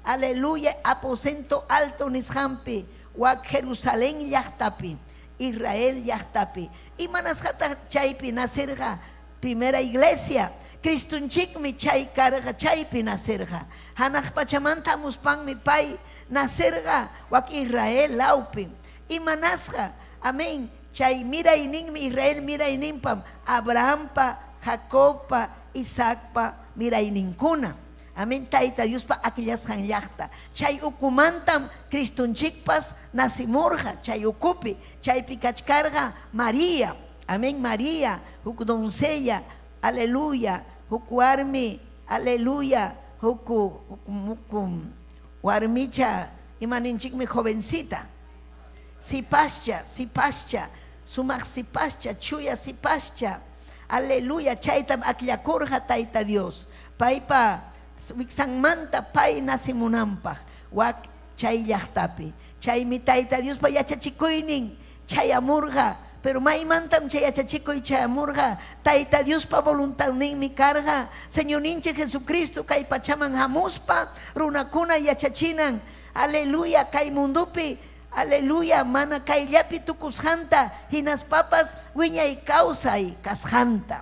Aleluya, aposento alto nisqanpi, wak Jerusalén llaqtapi, Israel llaqtapi. Imanasqataq chaypi nacerqa primera iglesia? Cristonchikmi chay karqa, chaypi nacerqa. Hanaq pachamanta hamuspanmi pay nacerqa wak Israel lawpi. Imanasqa? Amén. Chay mirayninmi Israel mirayninpam, Abrahampa, Jacobpa, Isaacpa mirayninkuna. Amén, Tayta Diospa akllasqan llaqta. Chay ukumantam Cristonchikpas nacimurqa, chay ukupi. Chaypi kachkarqa María. Amén, María, huk doncella, aleluya, huk warmi, aleluya, huk, huk, warmicha, ima ninchikmi jovencita. Sipascha, sipascha, sumaq sipascha, chuya sipascha. Aleluya, chaytam akllakurqa Tayta Dios. Paypa wiksanmanta pay nacimunanpaq wak chay llaqtapi. Chaymi Tayta Diospa yachachikuynin chayamurqa. Pero maymantam chay yachachikuy chayamurqa? Tayta Diospa voluntadninmi karqa Señorninchik Jesucristo kay pachaman hamuspa runakuna yachachinan. Aleluya, kay mundopi, aleluya, mana kayllapi tukusqanta, hinaspapas wiñay kawsay kasqanta.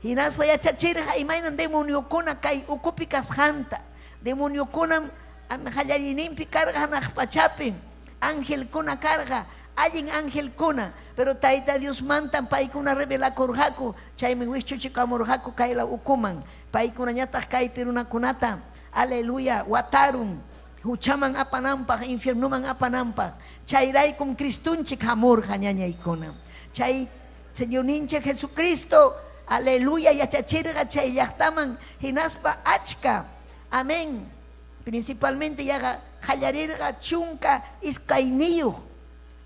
Hinaspa yachachirqa imaynam demoniokuna kay ukupi kasqanta. Demoniokunam qallariyninpi karqa hanaq pachapi, angelkuna karqa, allin angelkuna, pero Tayta Diosmantam paykuna rebelakurqaku, chaymi wischuchikamurqaku kaylaw ukuman. Paykunañataq kaypi runakunata, aleluya, watarun huchaman apananpaq, infiernoman apananpaq. Chayraykum Cristonchik hamurqa, ñañaykuna. Chay Señorninchik Jesucristo, aleluya, yachachirqa chay llaqtaman, hinaspa achka, amén, principalmente yaqa qallarirqa 12,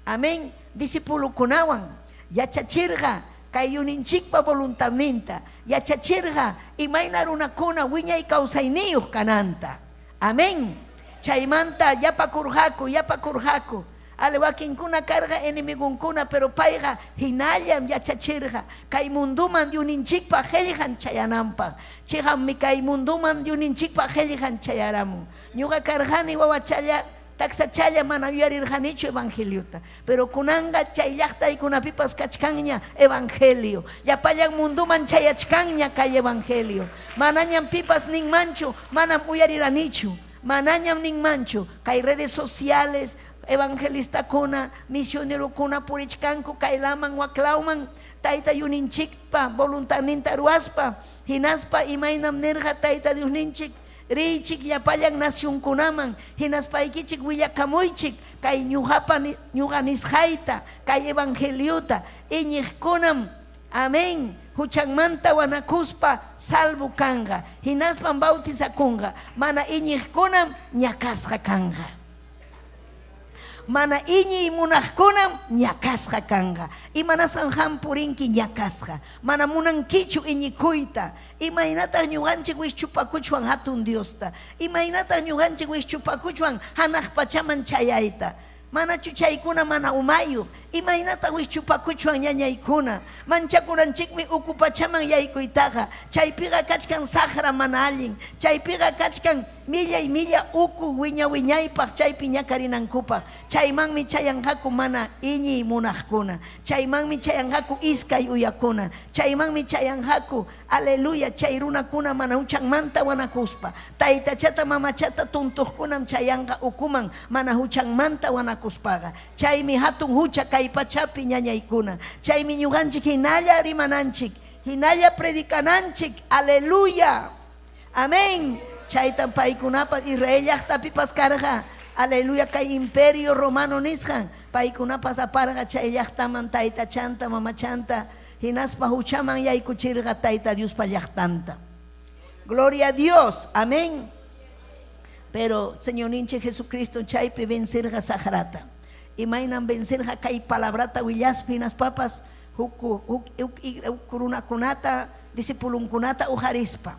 amén, discipulokunawan yachachirqa. kay yuninchikpa voluntadninta, yachachirqa imayna runakuna wiñay kawsayniyuq kananta. Amén. Chaymanta yapakurqaku, yapakurqaku. Ale wakinkuna karqa enemigonkuna, pero payqa hinallam yachachirqa kay munduman Diosninchikpa qellqan chayananpaq. Cheqapmi kay munduman Diosninchikpa qellqan chayaramun. Ñuqa karqani wawachalla, taksachalla mana yuyarirqanichu evangeliota. Pero kunanqa chay llaqtaykunapipas kachkanña evangelio. Llapallan munduman chayachkanña kay evangelio. Manañam pipas ninmanchu, manam uyariranichu. Manañam ninmanchu, kay redes sociales, evangelistakuna, misionerokuna purichkanku kaylaman waklawman Tayta Diosninchikpa voluntadninta ruwaspa, hinaspa imaynam nirqa Tayta Diosninchik, Riychik llapallan nacionkunaman, hinaspaykichik willakamuychik kay ñuqapa ñuqa nisqayta, kay evangeliota, iñiqkunam, amén, huchanmanta wanakuspa salvo kanqa, hinaspam bautizakunqa, mana iñiqkunam ñakasqa kanqa. Mana iñiy munaqkunam ñakasqa kanqa. Imanasqam qam purinki ñakasqa? Mana munankichu iñikuyta. Imaynataq ñuqanchik wischupakuchwan hatun Diosta? Imaynataq ñuqanchik wischupakuchwan hanaq pachaman chayayta? Manachu chaykuna mana umayuq? Imaynataq wischupakuchwan ñañaykuna? Manchakuranchikmi uku pachaman yaykuytaqa. Chaypiqa kachkan saqra mana allin. Chaypiqa kachkan millay milla uku wiña-wiñaypaq chaypi ñakarinankupaq. Chaymanmi chayanqaku mana iñiy munaqkuna. Chaymanmi chayanqaku iskay uyakuna. Chaymanmi chayanqaku, aleluya, chay runakuna mana huchanmanta wanakuspa. Taytachata mamachata tuntuqkunam chayanqa ukuman mana huchanmanta wanakuspaqa. Chaymi hatun hucha kay pachapi ñañaykuna. Chaymi ñuqanchik hinalla rimananchik, hinalla predicananchik, aleluya. Amén. Chaytam paykunapas Israel llaqtapipas karqa. Aleluya, kay imperio romano nisqan paykunapas aparqa chay llaqtaman taytachanta, mamachanta, hinaspa huchaman yaykuchirqa Tayta Diospa llaqtanta. Gloria a Dios. Amén. Pero Señorninchik Jesucristo chaypi vencerqa saqrata. Imaynam vencerqa kay palabrata willaspa hinaspapas huk huk huk runakunata, discipulonkunata uqarispa.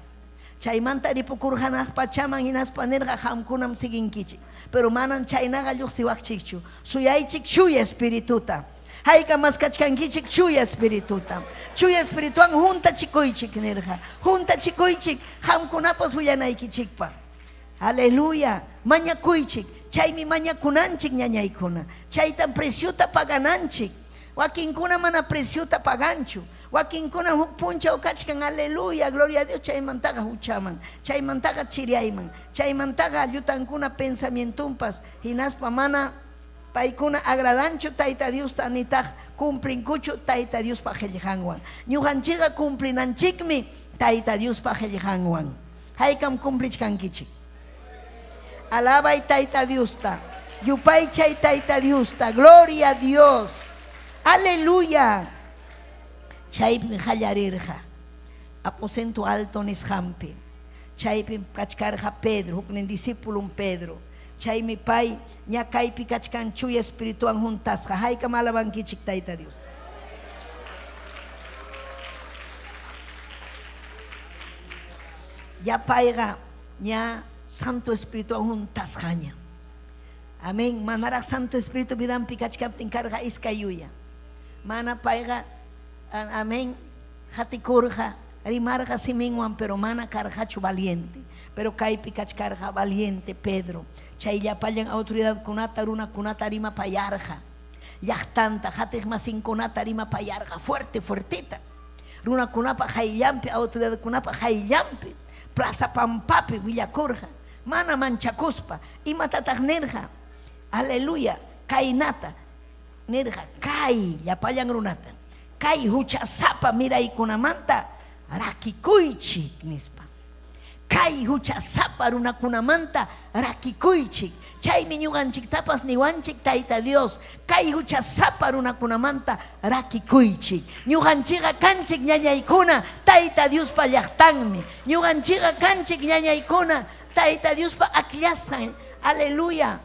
Chaymanta ripukurqa hanaq pachaman hinaspa nirqa qamkunam siguinkichik. Pero manam chaynaqa lluqsiwaqchikchu. Suyaychik Chuya Espirituta. Haykam maskachkankichik Chuya Espirituta. Chuya Espirituwan huntachikuychik nirqa. Huntachikuychik qamkunapas willanaykichikpaq. Aleluya. Mañakuychik. Chaymi mañakunanchik ñañaykuna. Chaytam preciota pagananchik. Wakinkuna mana preciota paganchu. Wakinkuna huk punchaw kachkan, aleluya, gloria a Dios, chaymantaqa huchaman, chaymantaqa chiriayman, chaymantaqa llutankuna pensamientonpas, hinaspa mana paykuna agradanchu Tayta Diosta nitaq cumplinkuchu Tayta Diospa qellqanwan. Ñuqanchikqa cumplinanchikmi Tayta Diospa qellqanwan. Haykam cumplichkankichik? Alabay Tayta Diosta. Yupaychay Tayta Diosta. Gloria a Dios. Aleluya. Chaypim qallarirqa aposento alto nisqanpi. Chaypim kachkarqa Pedro, huknin discipulon Pedro. Chaymi pay ñakaypi kachkan Chuya Espirituwan huntasqa. Haykam alabankichik Tayta Dios. Ya payqa ña Santo Espirituwan huntasqaña. Amén. Manaraq Santo Espíritu vidanpi kachkaptin karqa iskay yuya. Mana payqa, amén, qatikurqa, rimarqa siminwan, pero mana karqachu valiente. Pero kaypi kachkarqa valiente Pedro. Chay llapallan autoridadkunata, runakunata rimapayarqa. Llaqtanta, qatiqmasinkunata rimapayarqa fuerte, fuerteta. Runakunapa qayllanpi, autoridadkunapa qayllanpi, plaza pampapi willakurqa. Mana manchakuspa, imatataq nirqa? Aleluya, kaynata nirqa, Kay llapallan runata, kay huchasapa miraykunamanta rakikuychik, nispa. Kay huchasapa runakunamanta rakikuychik. Chaymi ñuqanchiktapas niwanchik Tayta Dios, kay huchasapa runakunamanta rakikuychik. Ñuqanchikqa kanchik ñañaykuna Tayta Diospa llaqtanmi. Ñuqanchikqa kanchik ñañaykuna Tayta Diospa akllasqan, aleluya,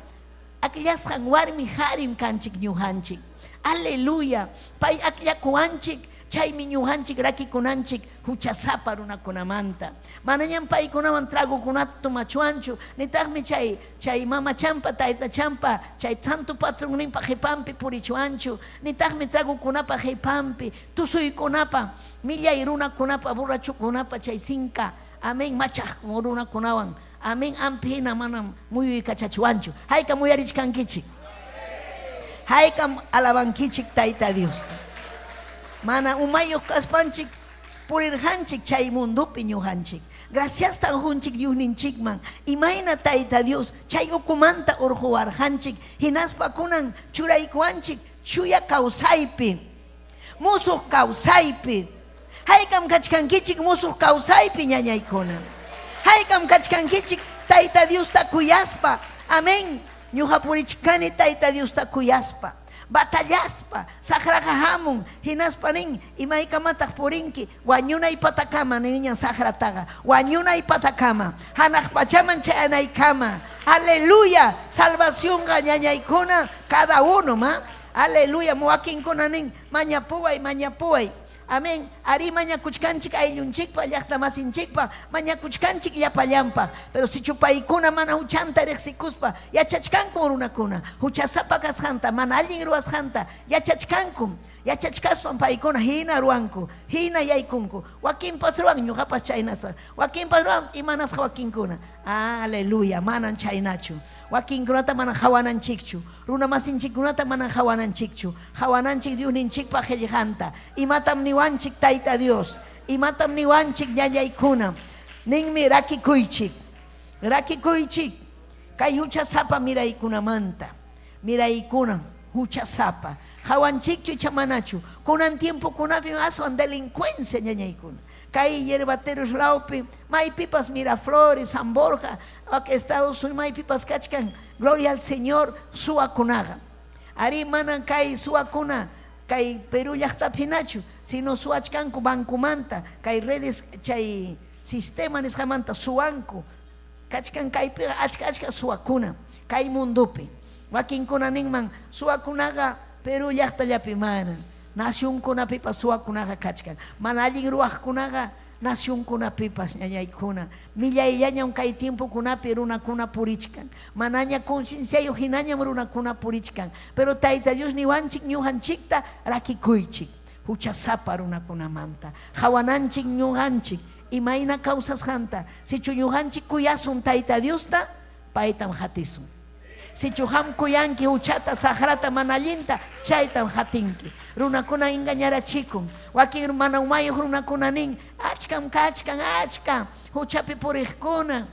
akllasqan warmi qarim kanchik ñuqanchik. Aleluya, pay akllakuwanchik. Chaymi ñuqanchik rakikunanchik huchasapa runakunamanta. Manañam paykunawan tragokunata tomachuanchu, nitaqmi chay chay mamachanpa, taytachanpa, chay santo patronninpa qipanpi purichuanchu, nitaqmi tragokunapa qipanpi, tusuykunapa, millay runakunapa, borrachokunapa chay sinka, amén, machaq runakunawan, amén, ampi hina manam muyuykachachuanchu. Haykam uyarichkankichik? Haykam alabankichik Tayta Diosta? Mana umayuq kaspanchik purirqanchik chay mundopi ñuqanchik. Graciastan qunchik Diosninchikman, imayna Tayta Dios chay ukumanta urquwarqanchik hinaspa kunan churaykuwanchik chuya kawsaypi, musuq kawsaypi. Haykam kachkankichik musuq kawsaypi ñañaykuna? Haykam kachkankichik Tayta Diosta kuyaspa? Amén. Ñuqa purichkani Tayta Diosta kuyaspa, batallaspa, saqraqa hamun, hinaspa nin, Imaykamataq purinki? Wañunay patakama, niniñan saqrataqa, wañunay patakama, hanaq pachaman chayanaykama. Aleluya! Salvacionqa ñañaykuna cada uno, ma. Aleluya! Wakinkuna nin, Mañapuway, mañapuway. Amén. Arí, mañakuchkanchik ayllunchikpaq, llaqtamasinchikpaq, mañakuchkanchik llapallanpaq. Pero sichu paykuna mana huchanta riqsikuspa, yachachkankum runakuna, huchasapa kasqanta, mana allin ruwasqanta, yachachkankum. Yachachkaspam paykuna hina ruwanku, hina yaykunku. Wakinpas ruwan, ñuqapas chaynasaq. Wakinpas ruwan, imanasqa wakinkuna? Aleluya, manan chaynachu. Wakinkunata mana qawananchikchu. Runamasinchikkunata mana qawananchikchu. Qawananchik Diosninchikpa qellqanta. Imatam niwanchik Tayta Dios? Imatam niwanchik ñañaykuna? Ninmi, Rakikuychik. Rakikuychik kay huchasapa miraykunamanta. Miraykuna huchasapa. Qawanchikchu icha manachu? Kunan tiempokunapim aswan delincuencia ñañaykuna. Kay Yerbateros lawpi, maypipas Miraflores, San Borja, Estados Unidos maypipas kachkan, gloria al Señor, suwakunaqa. Arí, manan kay suwakuna kay Perú llaqtapi hinachu, sino suwachkanku bancomanta, kay redes chay sistema nisqamanta suwanku. Kachkan kaypiqa achka achka suwakuna kay mundopi. Wakinkuna ninman suwakunaqa Perú llaqtallapi manan. Nacionkunapipas suwakunaqa kachkan. Mana allin ruwaqkunaqa nacionkunapipas ñañaykuna. Millayllañam kay tiempokunapi runakuna purichkan. Manaña concienciayuq hinañam runakuna purichkan. Pero Tayta Dios niwanchik ñuqanchikta rakikuychik huchasapa runakunamanta. Qawananchik ñuqanchik imayna kawsasqanta. Sichu ñuqanchik kuyasun Tayta Diosta, paytam qatisun. Sichu qam kuyanki huchata, saqrata, mana allinta, chaytam qatinki. Runakuna engañarachikun. Wakin mana umayuq runakuna nin, Achkam kachkan, achka huchapi puriqkuna.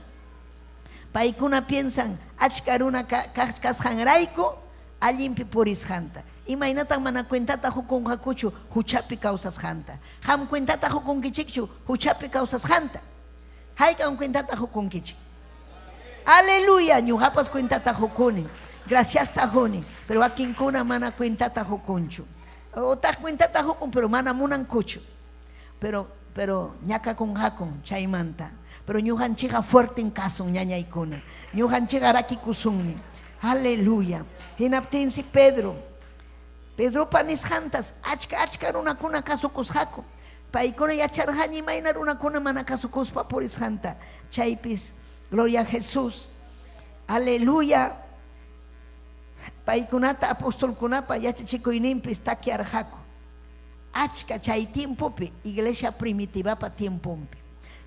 Paykuna piensan achka runa kasqanrayku allinpi purisqanta. Imaynatan mana cuentata qukunqakuchu huchapi kawsasqanta? Qam cuentata qukunkichikchu huchapi kawsasqanta? Haykam cuentata qukunkichik? Aleluya, ñuqapas cuentata qukuni. Graciasta quni, pero wakinkuna mana cuentata qukunchu. Otaq cuentata qukun, pero mana munankuchu. Pero pero ñakakunqakun chaymanta. Pero ñuqanchikqa fuerten kasun ñañaykuna. Ñuqanchikqa rakikusunmi. Aleluya. Hinaptinsi Pedro, Pedropa nisqantas achka achka runakuna kasukusqaku. Paykuna yacharqaña imayna runakuna mana kasukuspa purisqanta. Chaypis, gloria a Jesús, aleluya, paykunata apostolkunapa yachachikuyninpis takyarqaku. Achka chay tiempopi, iglesia primitivapa tiemponpi.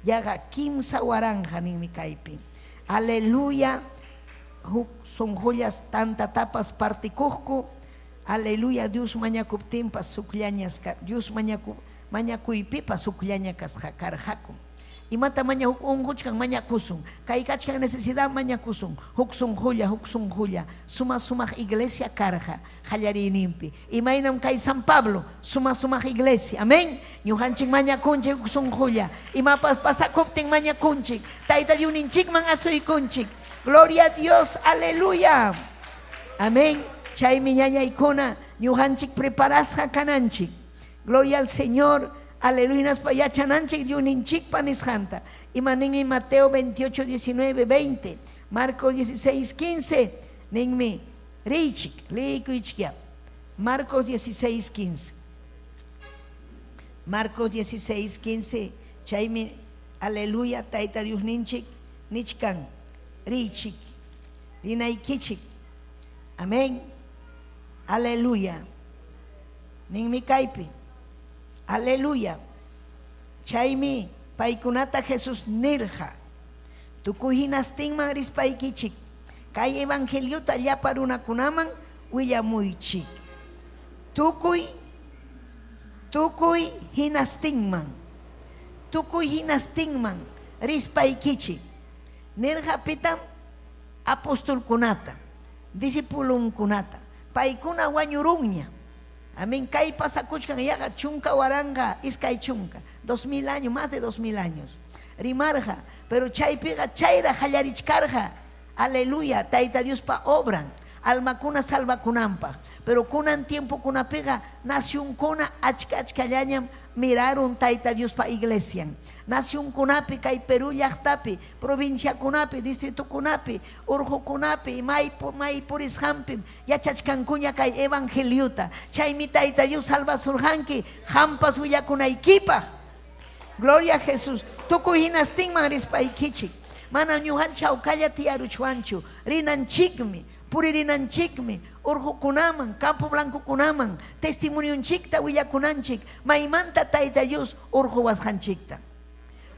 Yaqa 3000 ninmi kaypi. Aleluya, huk sunqullas tantatapas partikuqku. Aleluya, Dios mañakuptinpas hukllañas Dios mañaku mañakuypipas hukllaña kasqa karqaku. Imata maña huk unquchkan mañakusun, kay kachkan necesidad mañakusun, huk sunqulla, huk sunqulla, suma sumaq iglesia karqa qallariyninpi. Imaynam kay San Pablo, suma sumaq iglesia. Amén. Ñuqanchik mañakunchik huk sunqulla, imapas pasakuptin mañakunchik, Tayta Diosninchikman asuykunchik. Gloria a Dios, aleluya. Amén. Chaymi ñañaykuna ñuqanchik preparasqa kananchik. Gloria al Señor. Aleluya. Hinaspa yachananchik Diosninchikpa nisqanta. Ima ninmi Mateo 28, 19, 20. Marcos 16, 15. Ninmi riychik, leykuychik ya. Marcos 16, 15. Marcos 16, 15. Chaymi, aleluya, Tayta Diosninchik nichkan, riychik, rinaykichik. Amén. Aleluya. Ninmi kaypi. Aleluya. Chaymi paykunata Jesús nirqa, Tukuy hinastinman rispaykichik, kay evangeliota llapa runakunaman willamuychik. Tukuy, tukuy hinastinman, tukuy hinastinman rispaykichik. Nirqa pitam? Apostolkunata, discipulonkunata. Paykuna wañurunña. Amén. Kay pasakuchkan yaqa 1020, 2000 años, más de 2000 años. Rimarqa, pero chaypiqa chayraq qallarichkarqa. Aleluya, Tayta Diospa obran, almakuna salvakunanpaq. Pero kunan tiempokunapiqa nacionkuna achka achkallañam mirarun Tayta Diospa iglesian. Nacionkunapi, kay Perú llaqtapi, provinciakunapi, distritokunapi, urqukunapi, may may purisqanpim yachachkankuña kay evangeliota. Chaymi Tayta Dios salvasurqanki qampas willakunaykipaq. Gloria a Jesús. Tukuy hinastinman rispaykichik. Manam ñuqanchik hawkalla tiyaruchwanchu. Rinanchikmi, puririnanchikmi, urqukunaman, campo blancokunaman, testimonionchikta willakunanchik, maymanta Tayta Dios urquwasqanchikta.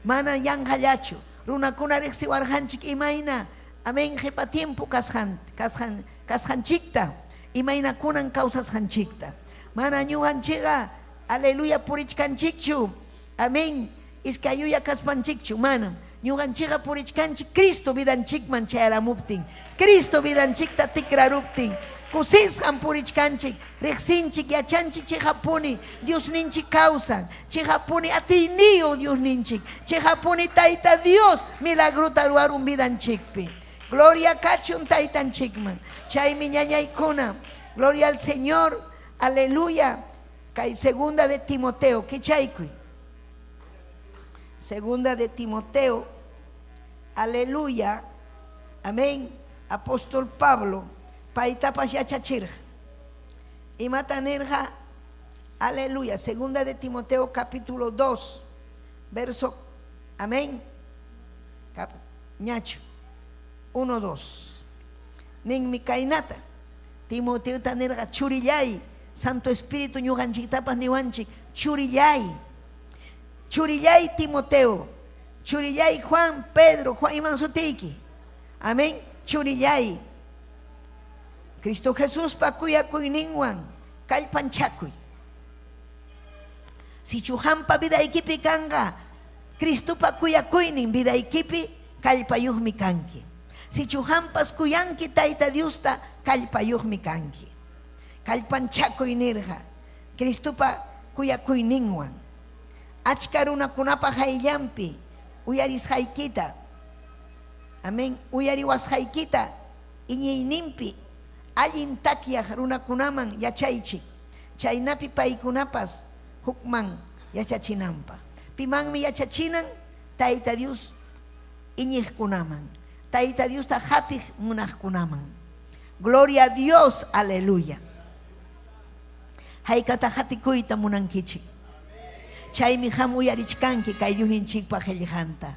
Mana yanqallachu, runakuna riqsiwarqanchik imayna, amén, qipa tiempo kasqan, kasqan, kasqanchikta, imayna kunan kawsasqanchikta. Mana ñuqanchikqa, aleluya, purichkanchikchu, amén, iskay yuya kaspanchikchu, manam. Ñuqanchikqa purichkanchik Cristo vidanchikman chayaramuptin, Cristo vidanchikta tikraruptin, kusisqam purichkanchik, riqsinchik, yachanchik cheqapuni Diosninchik kawsan, cheqapuni atiyniyuq Diosninchik, cheqapuni Tayta Dios milagrota ruwarun vidanchikpi. Gloria kachun Taytanchikman. Chaymi ñañaykuna, gloria al Señor, aleluya, kay segunda de Timoteo, kichaykuy. Segunda de Timoteo, aleluya, amén. Apóstol Pablo, paytapas yachachirqa. Imata nirqa? Aleluya. Segunda de Timoteo capítulo 2, verso, amén. Cap, ñachu, 1, 2. Ninmi kaynata. Timoteota nirqa, Churillay, Santo Espíritu ñuqanchiktapas niwanchik, churillay. Churillay Timoteo, churillay Juan, Pedro, Juan, iman sutiyki? Amén. Churillay. Cristo Jesuspa kuyakuyninwan kallpanchakuy. Sichu qampa vidaykipi kanqa Cristopa kuyakuynin vidaykipi kallpayuqmi kanki. Sichu qampas kuyanki Tayta Diosta kallpayuqmi kanki. Kallpanchakuy nirqa Cristopa kuyakuyninwan. Achka runakunapa qayllanpi uyarisqaykita, amén, uyariwasqaykita iñiyninpi allin takyaq runakunaman yachaychik, chaynapi paykunapas hukman yachachinanpaq. Pimanmi yachachinan? Tayta Dios iñiqkunaman, Tayta Diosta qatiq munaqkunaman. Gloria a Dios, aleluya. Haykataq qatikuyta munankichik? Chaymi qam uyarichkanki kay Diosninchikpa qellqanta.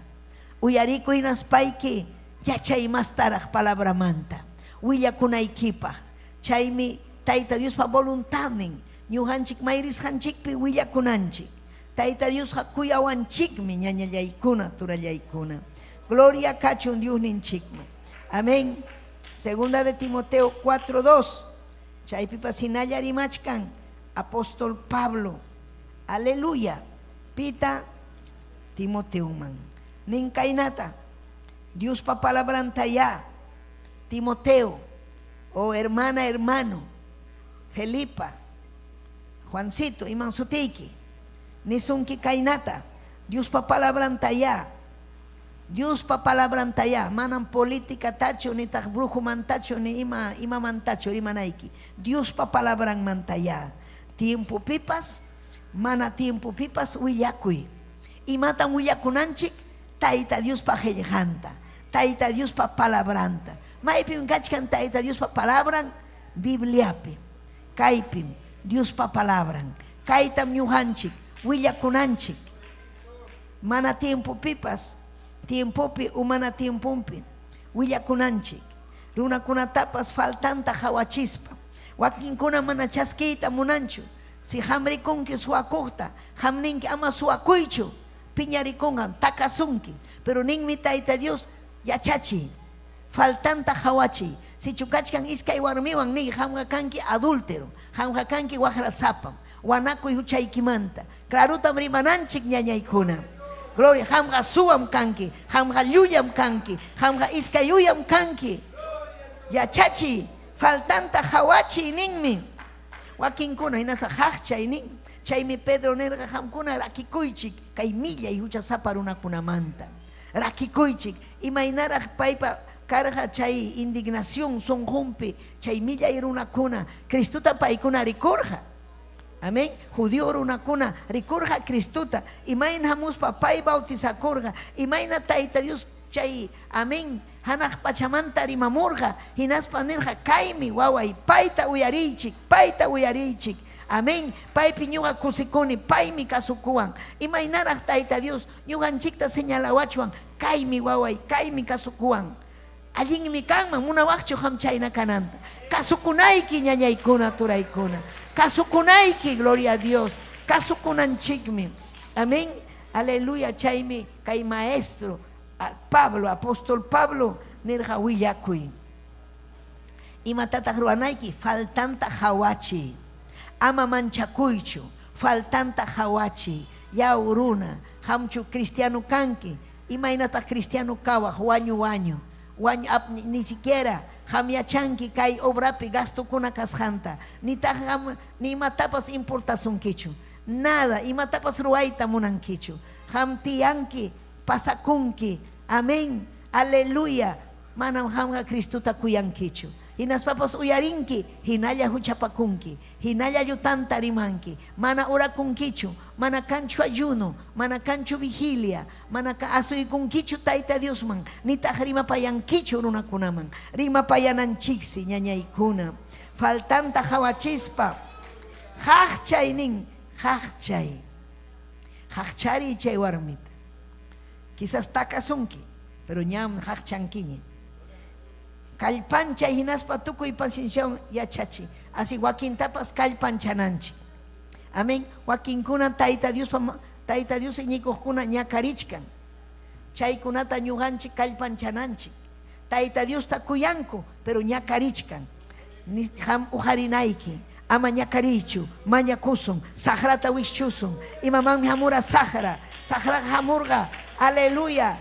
Uyarikuy hinaspayki yachay mastaraq palabramanta willakunaykipaq. Chaymi Tayta Diospa voluntadnin ñuqanchik may risqanchikpi willakunanchik. Tayta Diosqa kuyawanchikmi ñañallaykuna, turallaykuna. Gloria kachun Diosninchikman. Amén. Segunda de Timoteo 4:2. Chaypipas hinalla rimachkan apóstol Pablo. Aleluya. Pita Timoteoman. Nin kaynata. Diospa palabrantayá. Timoteo, oh hermana, hermano, Felipa, Juancito, iman sutiyki. Nisunki kaynata. Diospa palabrantayá. Diospa palabrantayá, manam politicatachu, nitaq brujomantachu, ni ima imamantachu rimanayki. Diospa palabranmantayá. Tiempopipas, mana tiempopipas willakuy. Imatam willakunanchik? Tayta Diospa qellqanta, Tayta Diospa palabranta. Maypim kachkan Tayta Diospa palabran? Bibliapi. Kaypim Diospa palabran. Kaytam ñuqanchik Willakunanchik. Mana tiempopipas, tiempopi o mana tiemponpi willakunanchik. Runakunatapas faltanta qawachispa. Wakinkuna mana chaskiyta munanchu. Si qam rikunki suwakuqta, qam ninki ama suwakuychu, piñarikunqam, takasunki. Pero ninmi Tayta Dios, yachachiy. Faltanta qawachiy. Sichu kachkan iskay warmiwan niy qamqa kanki adúltero, qamqa kanki waqrasapam. Wanakuy huchaykimanta. Clarotam rimananchik ñañaykuna. Gloria, qamqa suwam kanki, qamqa llullam kanki, qamqa iskay uyam kanki. Yachachiy, faltanta qawachiy ninmi. Wakinkuna hinaspa qaqchay nin. Chaymi Pedro nirqa qamkuna rakikuychik kay millay huchasapa runakunamanta. Rakikuychik. Imaynaraq paypa karqa chay indignación sunqunpi chay millay runakuna Cristota paykuna rikurqa. Amén. Judío runakuna rikurqa Cristota. Imayna hamuspa pay bautizakurqa. Imayna Tayta Dios chay, amén, hanaq pachamanta rimamurqa. Hinaspa nirqa, Kaymi waway, payta uyariychik, payta uyariychik. Amén. Paypi ñuqa kusikuni, paymi kasukuwan. Imaynaraq Tayta Dios ñuqanchikta señalawachwan, Kaymi waway, kaymi kasukuwan. Allinmi kanman, munawaqchu qam chayna kananta. Kasukunayki ñañaykuna, turaykuna. Kasukunayki, gloria a Dios. Kasukunanchikmi. Amén. Aleluya. Chaymi kay maestro Pablo, apóstol Pablo nirqa willakuy. Imatataq ruwanayki? Faltanta qawachiy. Ama manchakuychu. Faltanta qawachiy. Yaw runa, qamchu cristiano kanki? Imaynataq cristiano kawaq? Wañu wañu. Wañu ap ni siquiera qam yachanki kay obrapi gastokuna kasqanta. Nitaq qam ni imatapas importasunkichu. Nada, imatapas ruwayta munankichu. Qam tiyanki, pasakunki. Amén. Aleluya. Manam qamqa Cristota kuyankichu. Hinaspapas uyarinki, hinalla huchapakunki, hinalla llutanta rimanki, mana orakunkichu, mana kanchu ayuno, mana kanchu vigilia, mana asuykunkichu Tayta Diosman, nitaq rimapayankichu runakunaman. Rimapayananchiksi, ñañaykuna. Faltanta qawachispa, qaqchay nin, qaqchay. Qaqchariy chay warmita. Quizás takasunki, pero ñam qaqchankiña. Kallpanchay hinaspa tukuy pacienciawan yachachiy. Así wakintapas kallpanchananchik. Amén. Wakinkuna Tayta Diospa Tayta Dios iñikuqkuna ñakarichkan. Chaykunata ñuqanchik kallpanchananchik. Tayta Diosta kuyanku, pero ñakarichkan. Qam uqarinayki. Ama ñakariychu, mañakusun, saqrata wischusun. Imamanmi hamura saqra? Saqraqa hamurqa, aleluya,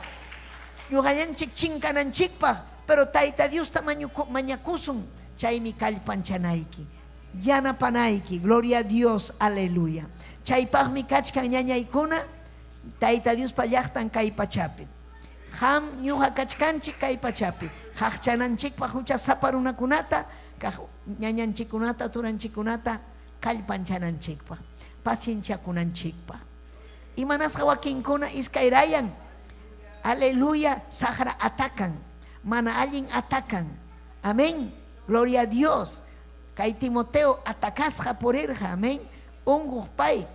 ñuqallanchik chinkananchikpaq, pero Tayta Diosta mañakusun, chaymi kallpanchanayki, yanapanayki, gloria a Dios, aleluya. Chaypaqmi kachkan ñañaykuna Tayta Diospa llaqtan kay pachapi. Qam, ñuqa kachkanchik kay pachapi, qaqchananchikpaq huchasapa runakunata, kaq ñañanchikkunata, turanchikkunata kallpanchananchikpaq, pacienciakunanchikpaq. Imanasqa wakinkuna iskayrayan, aleluya, saqra atacan, mana allin atacan. Amén. Gloria a Dios. Kay Timoteo atacasqa purirqa, amén. Unquq pay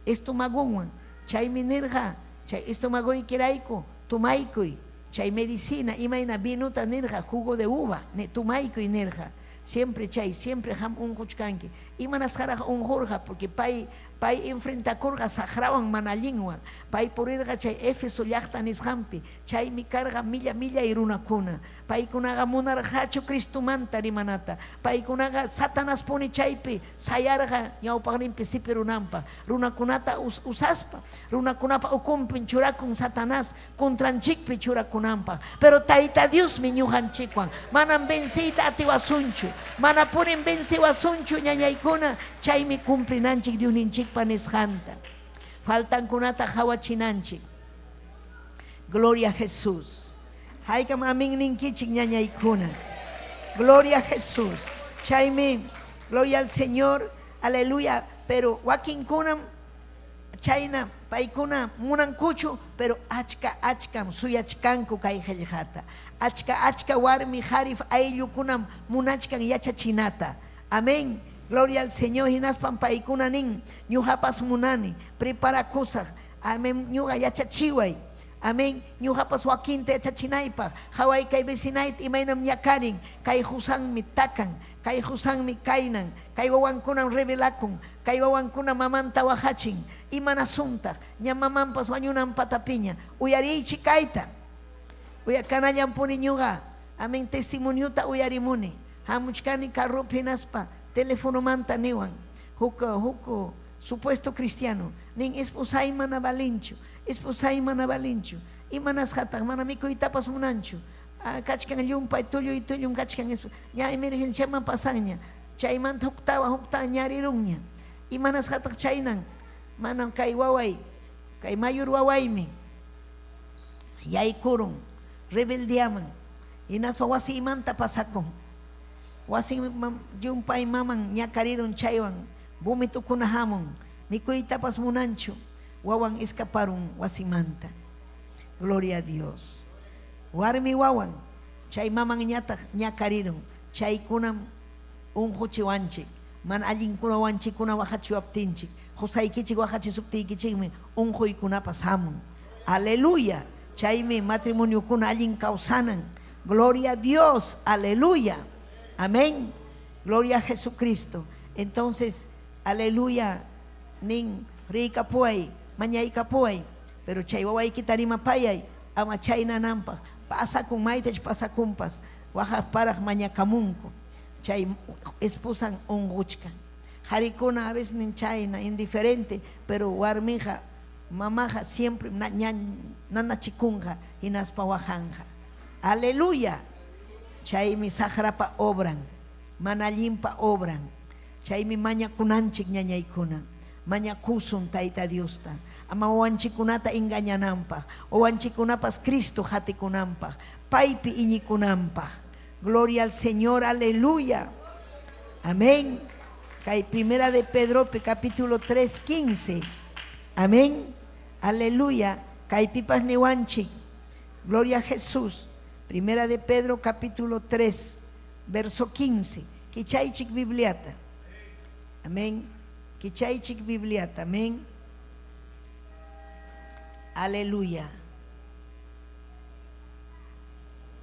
estomagonwan. Chaymi nirqa, chay estomagoykirayku tomaykuy chay medicina, imayna vinota nirqa, jugo de uva, tomaykuy nirqa. Siempre chay, siempre qam unquchkanki. Imanasqaraq unqurqa? Porque pay pay enfrentakurqa saqrawan mana allinwan. Pay purirqa chay Éfeso llaqta nisqanpi. Chaymi karqa milla millay runakuna. Paykunaqa munarqachu Cristomanta rimanata. Paykunaqa Satanaspuni chaypi sayarqa ñawpaqninpi sipirunanpaq. Runakunata usaspa, runakunapa ukunpin churakun Satanás contranchikpi churakunanpaq. Pero Tayta Diosmi ñuqanchikwan. Manam venceyta atiwasunchu. Manapunim vencewasunchu ñañaykuna. Chaymi cumplinanchik Diosninchikpa nisqanta. Faltankunata qawachinanchik. Gloria a Jesús. Haykam amén ninkichik ñañaykuna. Gloria a Jesús. Chaymi, gloria al Señor, aleluya. Pero wakinkunam chayna paykuna munankuchu, pero achka achkam suyachkanku kay qillqata. Achka achka warmi qharif ayllukunam munachkan yachachinata. Amén. Gloria al Señor hinaspam paykuna nin, ñuqapas munani, preparakusaq. Amén, ñuqa yachachiway. Amén, ñuqapas wakinta yachachinaypaq. Qaway kay vecinayta imaynam ñakarin, kay qusanmi takan, kay qusanmi kaynan, kay wawankunam rebelakun, kay wawankunam mamanta waqachin. Imanasuntaq? Ña mamanpas wañunan patapiña. Uyariychik kayta. Uyakanallanpuni ñuqa. Amén, testimoniota uyarimuni. Hamuchkani carropi hinaspa telefonomanta niwan huk huk supuesto cristiano. Nin, Esposay mana valenchu, esposay mana valenchu. Imanasqataq mana mikuytapas munanchu. Kachkan llumpay tulluy tullum kachkan. Ña emergenciaman pasanña. Chaymanta huktawan huktawan ñarirunña. Imanasqataq chaynan? Manam kay waway, kay mayor wawaymi yaykurun rebeldiaman hinaspa wasiymanta pasakun. Wasin llumpay maman ñakarirun chaywan vomitukuna hamun, mikuytapas munanchu, wawan escaparun wasimanta. Gloria a Dios. Warmi wawan chay mamanñataq ñakarirun, chaykunam unquchiwanchik. Mana allinkuna wawanchikkuna waqachiwaptinchik, qusaykichik waqachisuptiykichikmi unquykunapas hamun. Aleluya! Chaymi matrimoniokuna allin kawsanan. Gloria a Dios! Aleluya! Amén. Gloria a Jesucristo. Entonces, aleluya, nin, riykapuway, mañaykapuway, pero chay wawaykita rimapayay, ama chaynananpaq. Pasakun, maytach pasakunpas, waqaq paraq mañakamunku. Chay esposan unquchkan. Qarikuna a veces nin chayna, indiferente, pero warmiqa, mamaqa siempre nanachikunqa hinaspa waqanqa. Aleluya! Chaymi saqrapa obran, mana allinpa obran. Chaymi mañakunanchik ñañaykuna. Mañakusun Tayta Diosta, ama wawanchikkunata engañananpaq, wawanchikkunapas Cristo qatikunanpaq, paypi iñikunanpaq. Gloria al Señor, aleluya. Amén. Kay primera de Pedropi capítulo 3, 15. Amén. Aleluya. Kaypipas niwanchik. Gloria a Jesús. Primera de Pedro capítulo 3, verso 15. Kichaychik Bibliata. Amén. Kichaychik Bibliata. Amén. Aleluya.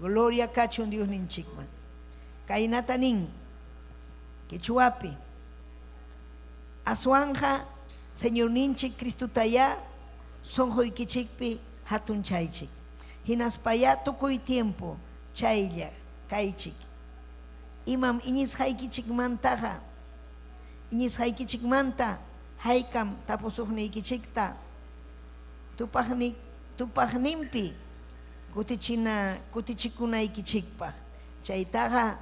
Gloria kachun Diosninchikman. Kaynata nin quechuapi, Aswanqa Señorninchik Cristotayá sonqoykichikpi hatunchaychik, hinaspayá tukuy tiempo chaylla kaychik. Imam iñisqaykichikmantaqa iñisqaykichikmanta haykam tapusuqniykichikta tupaqni tupaqninpi kutichina kutichikunaykichikpaq. Chaytaqa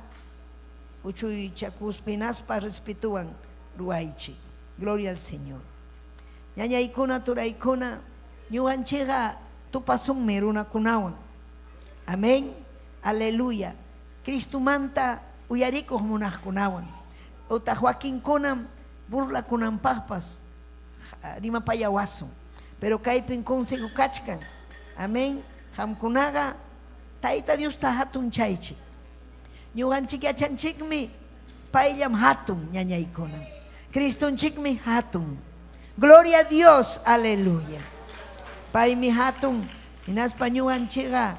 uchuychakuspa hinaspa respetowan ruwaychik. Gloria al Señor. Ñañaykuna, turaykuna, ñuqanchikqa tupasunmi runakunawan. Amén. Aleluya. Cristomanta uyarikuq munaqkunawan. Utaq wakinkunam burlakunanpaqpas rimapayawasun. Pero kaypim consejo kachkan. Amén. Qamkunaqa Tayta Diosta hatunchaychik. Ñuqanchik yachanchikmi payllam hatun ñañaykuna. Cristonchikmi hatun. Gloria a Dios, aleluya. Paymi hatun hinaspa ñuqanchikqa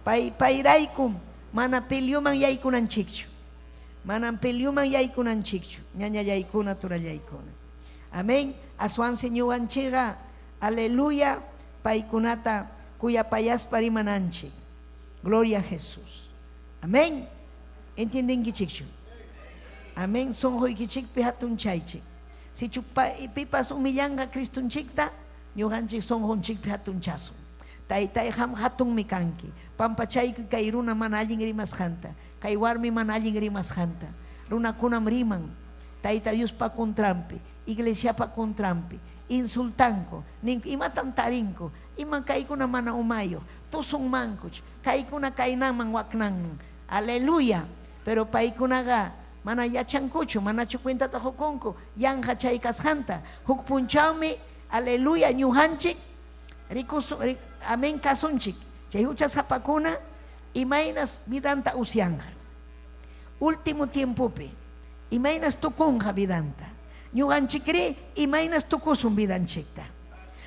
pay payraykum mana peleoman yaykunanchikchu. Manam peleoman yaykunanchikchu, ñañallaykuna, turallaykuna. Amén. Aswansi ñuqanchikqa, aleluya, paykunata kuyapayaspa rimananchik. Gloria a Jesús. Amén. Entiendenkichikchu? Amén. Sonqoykichikpi hatunchaychik. Sichu pipas humillanqa Cristonchikta, ñuqanchik sonqonchikpi hatunchasun. Taytay, qam hatunmi kanki. Pampachaykuy kay runa mana allin rimasqanta, kay warmi mana allin rimasqanta. Runakunam riman Tayta Diospa contranpi, iglesiapa contranpi, insultanku, ninku, imatam tarinku, ima kaykuna mana umayuq, tusunmankuch, kaykuna kaynanman waknanman. Aleluya! Pero paykunaqa mana yachankuchu, manachu cuentata qukunku yanqa chay kasqanta. Huk punchawmi, aleluya, ñuqanchik rikusun, amén kasunchik, chay huchasapakuna imaynas vidanta usyanqa. Último tiempopi. Imaynas tukunqa vidanta? Ñuqanchikrí imaynas tukusun vidanchikta?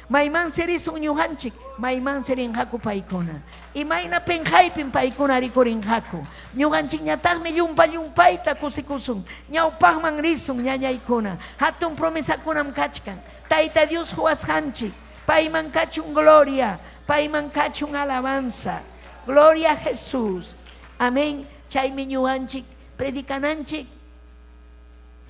Maymansi risun ñuqanchik, maymansi rinqaku paykuna? Imayna penqaypim paykuna rikurinqaku? Ñuqanchikñataqmi llumpa-llumpayta kusikusun, ñawpaqman risun, ñañaykuna. Hatun promesakunam kachkan. Tayta Dios quwasqanchik, payman kachun gloria, payman kachun alabanza. Gloria a Jesús. Amén. Chaymi ñuqanchik predicananchik.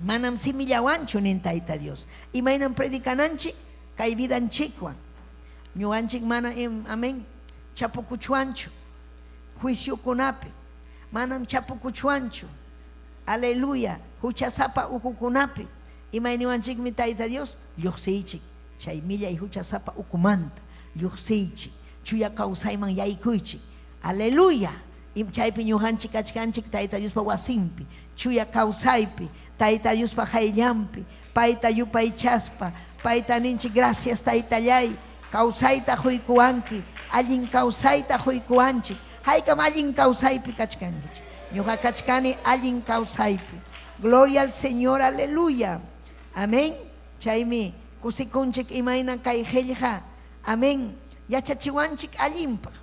Manam simillawanchu nin Tayta Dios. Imaynam predicananchik? Kay vidanchikwan. Ñuqanchik mana, amén, chapukuchwanchu juiciokunapi. Manam chapukuchwanchu, aleluya, huchasapa ukukunapi. Imayniwanchikmi Tayta Dios? Lluqsiychik chay millay huchasapa ukumanta. Lluqsiychik, chuya kawsayman yaykuychik. Aleluya! Chaypi ñuqanchik kachkanchik Tayta Diospa wasinpi, chuya kawsaypi, Tayta Diospa qayllanpi, payta yupaychaspa, payta ninchik, Gracias Taytallay, kawsayta quykuwanki, allin kawsayta quykuwanchik. Haykam allin kawsaypi kachkankichik? Ñuqa kachkani allin kawsaypi. Gloria al Señor, aleluya. Amén. Chaymi kusikunchik imayna kay qillqa, amén, yachachiwanchik allinpaq.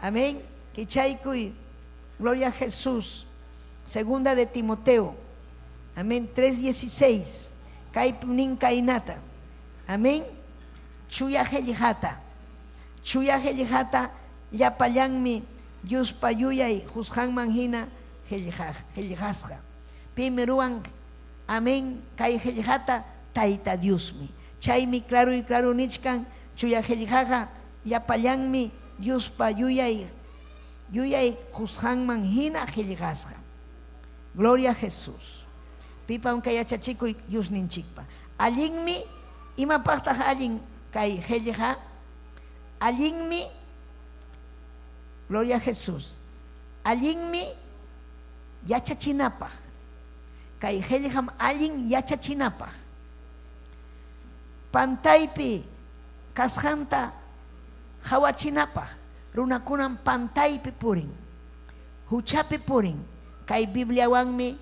Amén. Kichaykuy. Gloria a Jesús. Segunda de Timoteo. Amén. 3.16. Kaypim nin kaynata. Amén. Chuya qillqata. Chuya qillqata llapallanmi Diospa yuyay qusqanman hina qillqasqa. Pim ruwan amén kay qillqata? Tayta Diosmi. Chaymi claroy claro nichkan chuya qillqaqa llapallanmi Diospa yuyay yuyay qusqanman hina qillqasqa. Gloria a Jesús. Pipam kay yachachikuy? Diosninchikpa. Allinmi, imapaqtaq allin kay qillqa? Allinmi, Gloria a Jesús. Allinmi yachachinapaq. Kay qillqam allin yachachinapaq. Pantaypi kasqanta qawachinapaq. Runakunam pantaypi purin, huchapi purin. Kay Bibliawanmi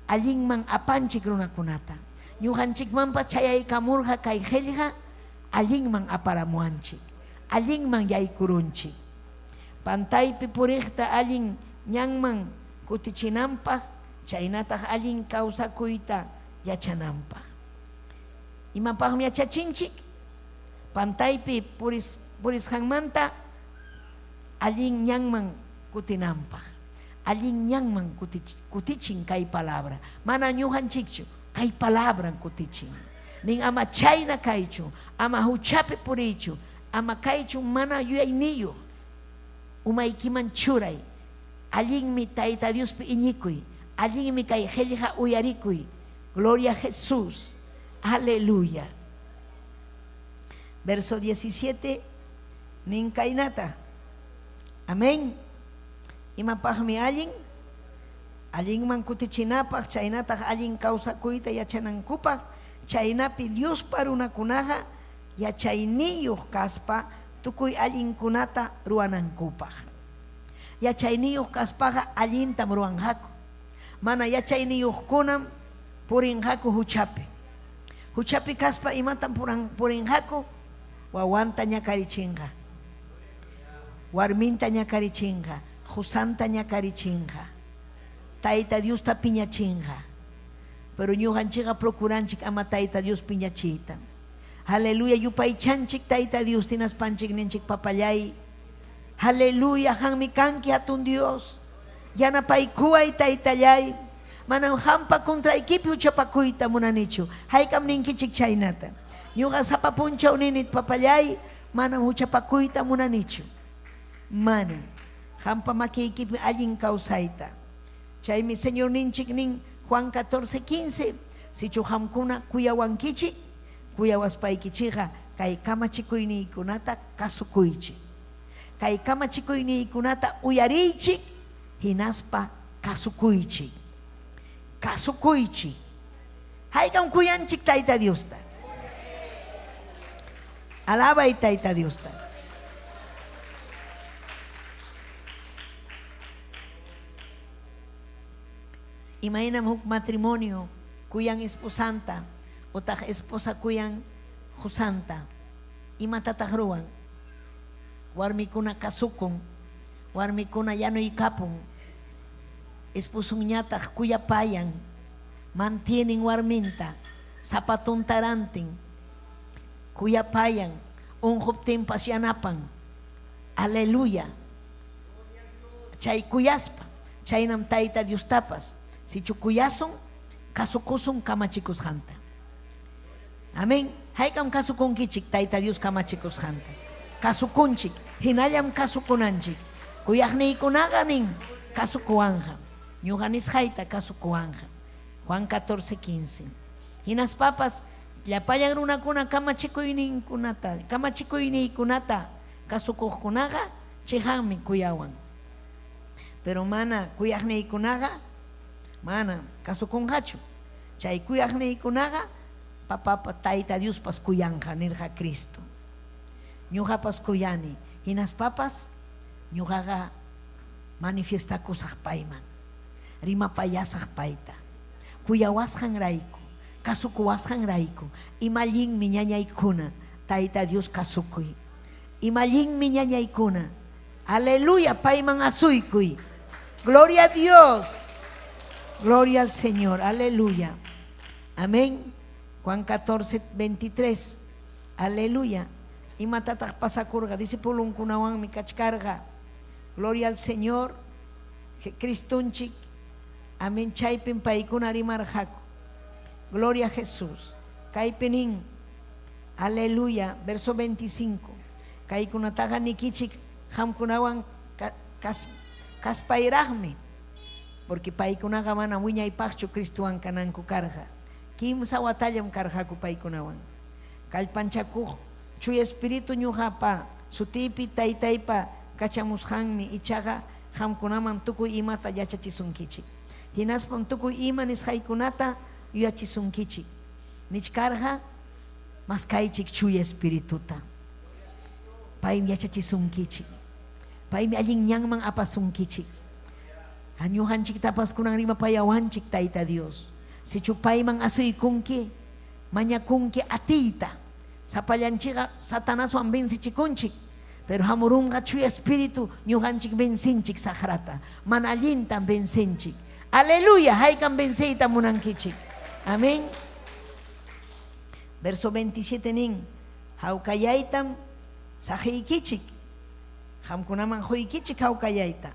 allinman apanchik runakunata. Ñuqanchikmanpas chayaykamurqa kay qillqa allinman aparamuwanchik, allinman yaykurunchik. Pantaypi puriqta allin ñanman kutichinanpaq chaynataq allin kawsakuyta yachananpaq. Imapaqmi yachachinchik? Pantaypi purisqanmanta allin ñanman kutinanpaq. Allin ñanman kutichin kay palabra. Mana ñuqanchikchu, kay palabran kutichin. Nin ama chayna kaychu, ama huchapi puriychu, ama kaychu mana yuyayniyuq. Umaykiman churay. Allinmi Tayta Diospi iñikuy. Allinmi kay qillqa uyarikuy. Gloria a Jesús. Aleluya. Verso 17 nin kaynata. Amén. Imapaqmi allin? Allinman kutichinapaq chaynataq allin kawsakuyta yachanankupaq, chaynapi Diospa runakunaqa yachayniyuq kaspa tukuy allinkunata ruwanankupaq. Yachayniyuq kaspaqa allintam ruwanqaku. Mana yachayniyuqkunam purinqaku huchapi. Huchapi kaspa imatam purinqaku? Wawanta ñakarichinqa, warminta ñakarichinqa, qusanta ñakarichinqa, Tayta Diosta piñachinqa. Pero ñuqanchikqa procuranchik ama Tayta Dios piñachiyta. Aleluya, yupaychanchik Tayta Dios hinaspanchik ninchik, Papallay, aleluya, qanmi kanki hatun Dios. Yanapaykuway Taytallay. Manam qampa contraykipi huchapakuyta munanichu. Haykam ninkichik chaynata? Ñuqa sapa punchaw nini, Papallay, manam huchapakuyta munanichu. Manam. Qampa makiykipi allin kawsayta. Chaymi Señorninchik nin, Juan 14:15, Sichu qamkuna kuyawankichik, kuyawaspaykichikqa kay kamachikuyniykunata kasukuychik. Kay kamachikuyniykunata uyariychik hinaspa kasukuychik. Kasukuychik. Haykam kuyanchik Tayta Diosta? Alabay Tayta Diosta. Imaynam huk matrimonio kuyan esposanta otaq esposa kuyan qosanta, imatataq ruwan? Warmikuna kasukun, warmikuna yanuykapun, esposonñataq kuyapayan, mantienen warminta, zapatonta rantin, kuyapayan, unquptinpas yanapan. Aleluya. Chay kuyaspa, chaynam Tayta Diostapas, sichu kuyasun, kasukusun kamachikusqanta. Amén. Haykam kasukunkichik Tayta Dios kamachikusqanta. Kasukunchik, hinallam kasukunanchik. Kuyaqniykunaqa nin, kasukuwanqa. Ñuqa nisqayta kasukuwanqa. Juan 14, 15. Hinaspapas llapallan runakuna kamachikuyninkunata, kamachikuyniykunata kasukuqkunaqa chiqanmi kuyawan. Pero mana kuyaqniykunaqa mana kasukunqachu. Chay kuyaqniykunaqa papapa Tayta Diospas kuyanqa, nirqa Cristo. Ñuqapas kuyani, hinaspapas ñuqaqa manifiestakusaq payman, rimapayasaq payta. Kuyawasqanrayku, kasukuwasqanrayku, ima allinmi ñañaykuna Tayta Dios kasukuy. Ima allinmi ñañaykuna. Aleluya, payman asuykuy. Gloria a Dios. Gloria al Señor. Aleluya. Amén. Juan 14, 23. Aleluya. Imatataq pasakurqa? Discipulunkunawanmi kachkarqa. Gloria al Señor. Cristonchik. Amén. Chaypim paykuna rimarqaku. Gloria a Jesús. Kaypi nin. Aleluya. Verso 25. Kaykunataqa nikichik qamkunawan kaspayraqmi. Porque paykunaqa manam wiñaypaqchu Cristowan kananku karqa. Kimsa watallam karqaku paykunawan. Kallpanchakuq Chuya Espiritu ñuqapa sutiypi Taytaypa kachamusqanmi ichaqa qamkunaman tukuy imata yachachisunkichik. Hinaspam tukuy ima nisqaykunata yuyachisunkichik. Nichkarqa, Maskaychik Chuya Espirituta. Paymi yachachisunkichik. Paymi allin ñanman apasunkichik. Ñuqanchiktapas kunan rimapayawanchik Tayta Dios. Sichu payman asuykunki, mañakunki atiyta. Sapallanchikqa Satanaswan vencechikunchik, pero hamurunqa Chuya Espiritu ñuqanchik vencinchik saqrata. Mana allintam vencinchik. Aleluya, haykam venceyta munankichik. Amén. Verso 27 nin, Hawkayaytam saqiykichik, qamkunaman quykichik hawkayayta,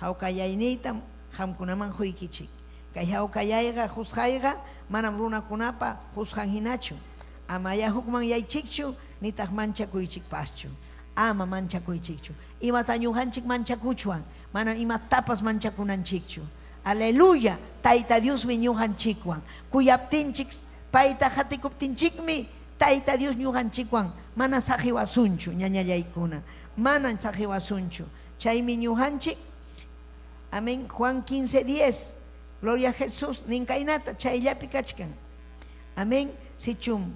hawkayayniytam qamkunaman quykichik. Kay hawkayayqa qusqayqa manam runakunapa qusqan hinachu. Amayá hukmanyaychikchu nitaq manchakuychikpaschu. Ama manchakuychikchu. Imata ñuqanchik manchakuchwan? Manam imatapas manchakunanchikchu. Aleluya! Tayta Diosmi ñuqanchikwan. Kuyaptinchik, payta qatikuptinchikmi Tayta Dios ñuqanchikwan mana saqiwasunchu, ñañallaykuna. Manam saqiwasunchu. Chaymi ñuqanchik, amén, Juan 15, 10, Gloria a Jesús, nin kaynata, chayllapi kachkan. Amén. Sichum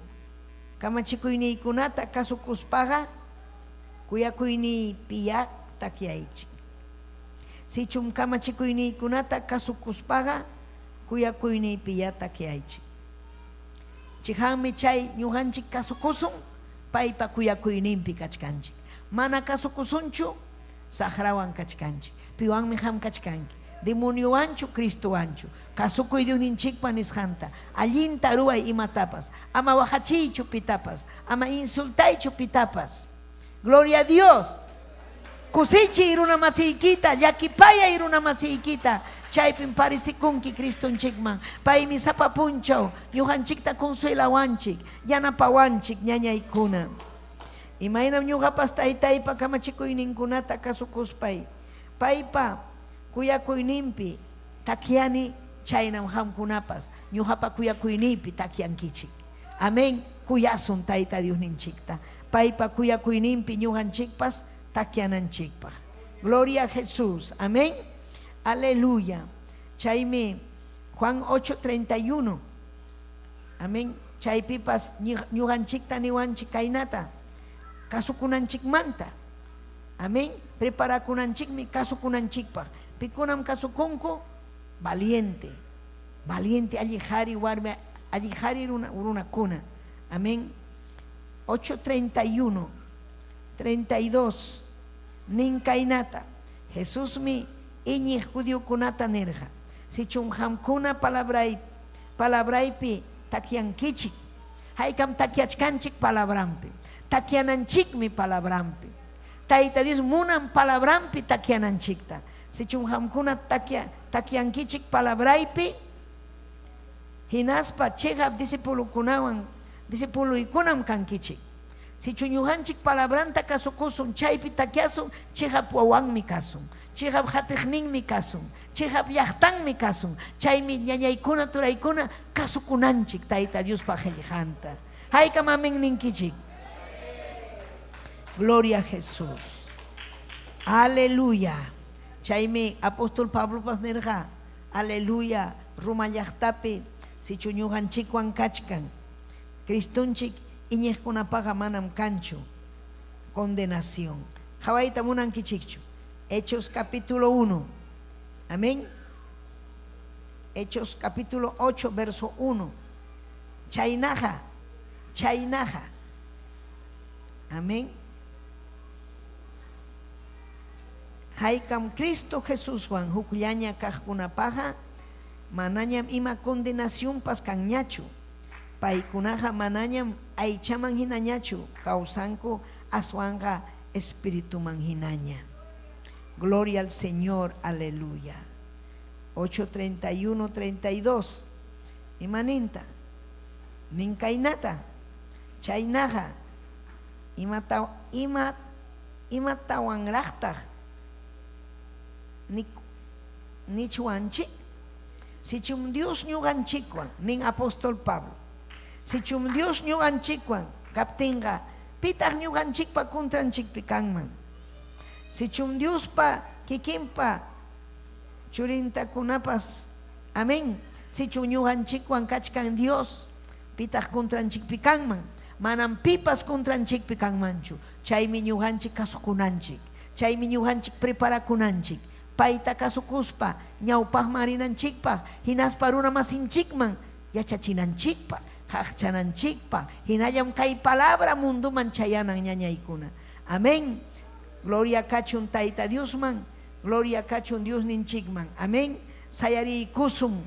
kamachikuyniykunata kasukuspaqa kuyakuyniypiyá takyaychik. Sichum kamachikuyniykunata kasukuspaqa kuyakuyniypiyá takyaychik. Chiqanmi chay ñuqanchik kasukusun, paypa kuyakuyninpi kachkanchik. Mana kasukusunchu, saqrawan kachkanchik. Piwanmi qam kachkanki? Demoniowanchu, Cristowanchu? Kasukuy Diosninchikpa nisqanta. Allinta ruway imatapas. Ama waqachiychu pitapas. Ama insultaychu pitapas. Gloria a Dios. Kusichiy runamasiykita, llakipayay runamasiykita, chaypim parecekunki Cristonchikman. Paymi sapa punchaw ñuqanchikta consuelawanchik, yanapawanchik, ñañaykuna. Imaynam ñuqapas Taytaypa kamachikuyninkunata kasukuspay paypa kuyakuyninpi takyani, chaynam qamkunapas ñuqapa kuyakuyniypi takyankichik. Amén. Kuyasun Tayta Diosninchikta, paypa kuyakuyninpi ñuqanchikpas takyananchikpaq. Gloria a Jesús. Amén. Aleluya. Chaymi Juan 8:31. Amén. Chaypipas ñuqanchikta niwanchik kaynata kasukunanchikmanta. Amén. Preparakunanchikmi kasukunanchikpaq. Pikunam kasukunku? Valiente. Valiente alli qari warmi alli qari runa, runakuna. Amén. 8:31, 32 nin kaynata. Jesusmi iñiq judiokunata nirqa, Sichum qamkuna palabray palabraypi takyankichik, haykam takyachkanchik palabranpi, takyananchikmi palabranpi. Tayta Dios munan palabranpi takyananchikta. Sichum qamkuna takya takyankichik palabraypi, hinaspa cheqap discipulokunawan discipuluykunam kankichik. Sichu ñuqanchik palabranta kasukusun, chaypi takyasun, cheqap wawanmi kasun, cheqap qatiqninmi kasun, cheqap llaqtanmi kasun. Chaymi ñañaykuna, turaykuna kasukunanchik Tayta Diospa qellqanta. Haykam amén ninkichik? Gloria a Jesús. Aleluya. Chaymi apóstol Pablopas nirqa, aleluya, Roma llaqtapi sichu ñuqanchikwan kachkan Cristonchik iñiqkunapaqa manam kanchu condenación. Qawayta munankichikchu? Hechos capítulo 1. Amén. Hechos capítulo 8, verso 1. Chaynaqa, chaynaqa. Amén. Haykam Cristo Jesuswan hukllaña kaqkunapaqa manañam ima condenacionpas kanñachu. Paykunaqa manañam aychaman hinañachu kawsanku aswanqa espirituman hinaña. Gloria al Señor, aleluya. 8, 31, 32. Imaninta? Nin kaynata, Chaynaqa, imata, ima, imatawanraqtaq ni, nichwanchik? Sichum Dios ñuqanchikwan, nin apóstol Pablo, sichum Dios ñuqanchikwan kaptinqa, pitaq ñuqanchikpa contranchikpi kanman? Sichum Diospa kikinpa churintakunapas, amén, sichum ñuqanchikwan kachkan Dios, pitaq contranchikpi kanman? Manam pipas contranchikpi kanmanchu. Chaymi ñuqanchik kasukunanchik. Chaymi ñuqanchik preparakunanchik. Payta kasukuspa ñawpaqman rinanchikpaq, hinaspa runamasinchikman yachachinanchikpaq, qaqchananchikpaq, hinallam kay palabra mundoman chayanan ñañaykuna. Amén. Gloria kachun Tayta Diosman, gloria kachun Diosninchikman. Amén. Sayariykusun.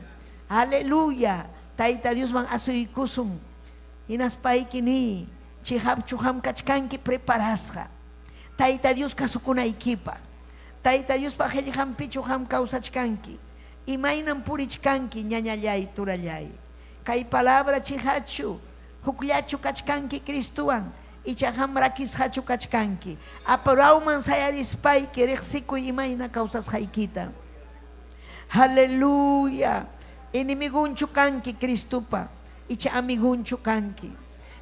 Aleluya. Tayta Diosman asuykusun. Hinaspayki niy, Cheqapchu qam kachkanki preparasqa Tayta Dios kasukunaykipaq? Tayta Diospa qellqanpichu qam kawsachkanki? Imaynam purichkanki, ñañallay, turallay? Kay palabra cheqachu? Hukllachu kachkanki Cristowan? Icha qam rakisqachu kachkanki? Apurawman sayarispayki reqsikuy imayna kawsasqaykita. Aleluya! Enemigonchu kanki Cristopa? Icha amigonchu kanki?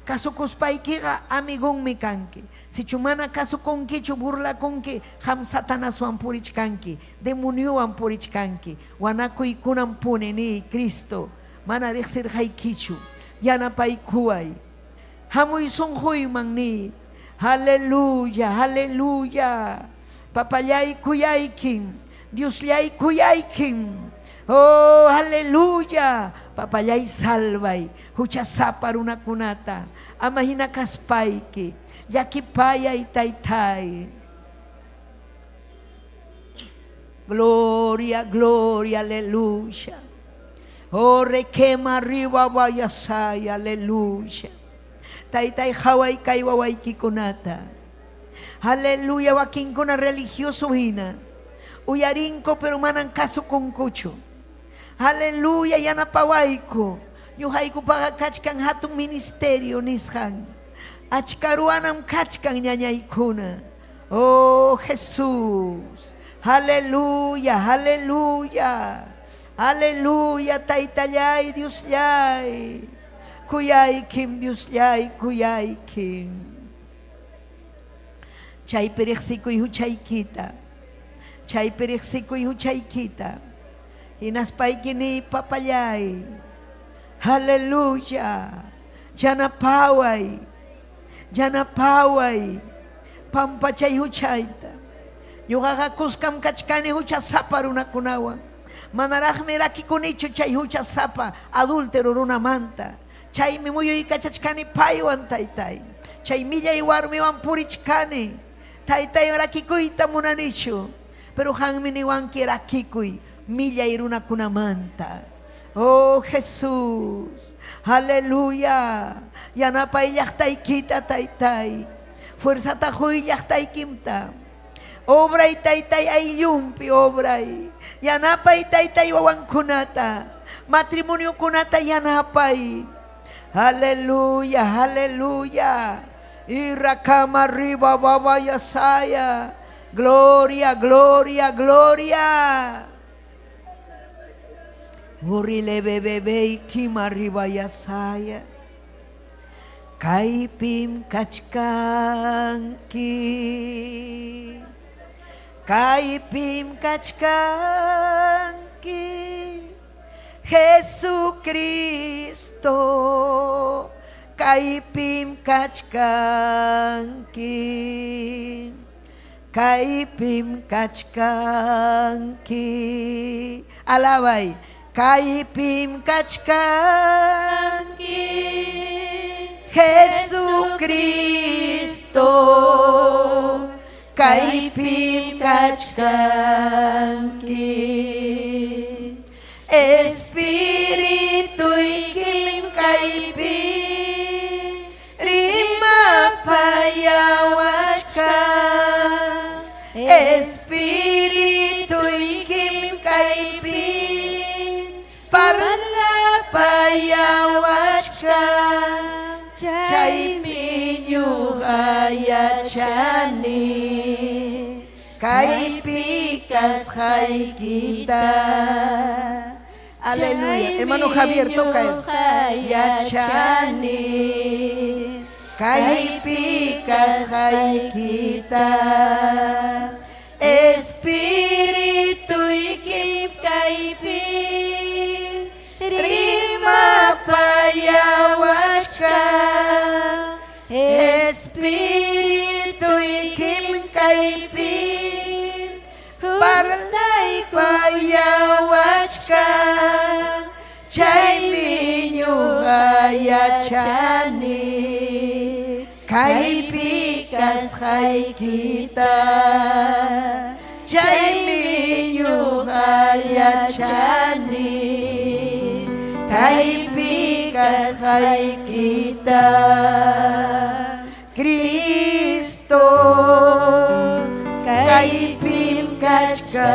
Kasukuspaykiqa amigonmi kanki. Sichu mana kasukunkichu burlakunki, qam Satanaswan purichkanki, demoniowan purichkanki. Wanakuykunanpuni niy, Cristo, mana riqsirqaykichu. Yanapaykuway. Hamuy sunquyman niy. Aleluya, aleluya. Papallay kuyaykim, Diosllay kuyaykim. Oh, aleluya. Papallay salvay huchasapa runakunata. Ama hina kaspayki. Llakipayay taytay. Gloria, gloria, aleluya. Oh, requema arriba vayasay, aleluya. Taytay qaway kay wawaykikunata. Aleluya, wakinkuna religioso hina. Uyarinku pero manan kasukunkuchu. Aleluya, yanapawayku. Ñuqaykupaqa kachkan hatun ministerio nisqan. Achka ruwanam kachkan ñañaykuna. Oh Jesús. Aleluya, aleluya. Aleluya, Taytallay, Diosllay. Kuyaykim, Diosllay, kuyaykim. Chaypi riqsikuy huchaykita. Chaypi riqsikuy huchaykita. Hinaspayki niy, papallay. Aleluya. Yanapaway. Yanapaway. Pampachay huchayta. Ñuqaqa kuskam kachkani huchasapa runakunawan. Manaraqmi rakikunichu chay huchasapa adúltero runamanta. Chaymi muyuykachachkani paywan, Taytay. Chay millay warmiwan purichkani. Taytay, rakikuyta munanichu. Pero qanmi niwanki rakikuy millay runakunamanta. Oh Jesús, aleluya. Yanapay llaqtaykita, Taytay. Fuerzata huy llaqtaykimta. Obray taytay ayllunpi obray. Yanapay taytay wawankunata. Matrimoniokunata yanapay. Aleluya, aleluya. Irrakama riba baba yasaya. Gloria, gloria, gloria. Urile bebebe kima riba yasaya. Kaypim kachkanki. Kaypim kachkanki. Jesucristo. Kaypim kachkanki. Kaypim kachkanki. Alabay. Kaypim kachkanki. Jesucristo. Kaypim kachkanki. Espirituykim kaypi rimapayawachkan. Espirituykim kaypi parlapayawachkan. Chaymi ñuqa yachani kaypi kasqaykita. Aleluya. Hermano Javier, toca él. Yachani kaypi kasqaykita. Espirituykim kaypi rimapayawachkan. Espirituykim kaypi parlapayawachkan. Chaymi ñuqa yachani kaypi kasqaykita. Chaymi ñuqa yachani kaypi kasqaykita. Cristo, kaypim kachkanki.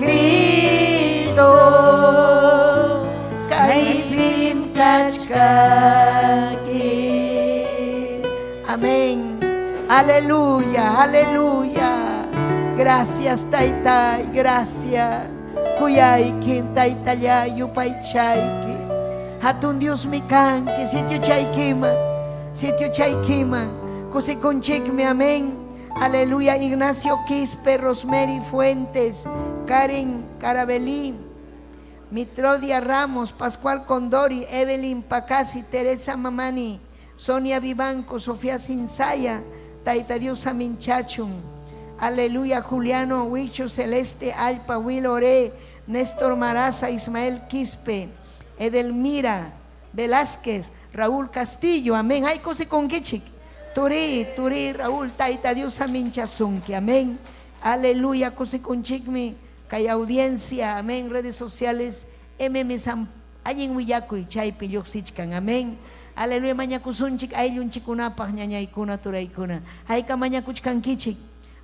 Cristo, kaypim kachkanki. Amén. Aleluya, aleluya. Gracias, Taytay, gracias. Kuyayki, Taytallay, yupaychayki. Hatun Diosmi kanki, sitio chaykiman, sitio chaykiman. Kusikunchikmi, amén. Aleluya. Ignacio Quispe, Rosemary Fuentes, Karen Carabelí, Mitrodia Ramos, Pascual Condori, Evelyn Pacasi, Teresa Mamani, Sonia Vivanco, Sofía Sinsaya, Taita Dios Aminchachun. Aleluya, Juliano Huicho, Celeste Alpa, Will Ore, Néstor Maraza, Ismael Quispe, Edelmira Velázquez, Raúl Castillo, amén. Ay, cose con kichik. Turi, turi, Raúl, Taita Dios Aminchasunki, amén. Aleluya, cose con chikmi, kay audiencia, amén. Redes sociales, MM San, allin willakuy, chaypi lluqsichkan, amén. Aleluya, mañakusunchik, ayllunchikunapaq, ñañaykuna, turaykuna. Hayka mañakuchkankichik,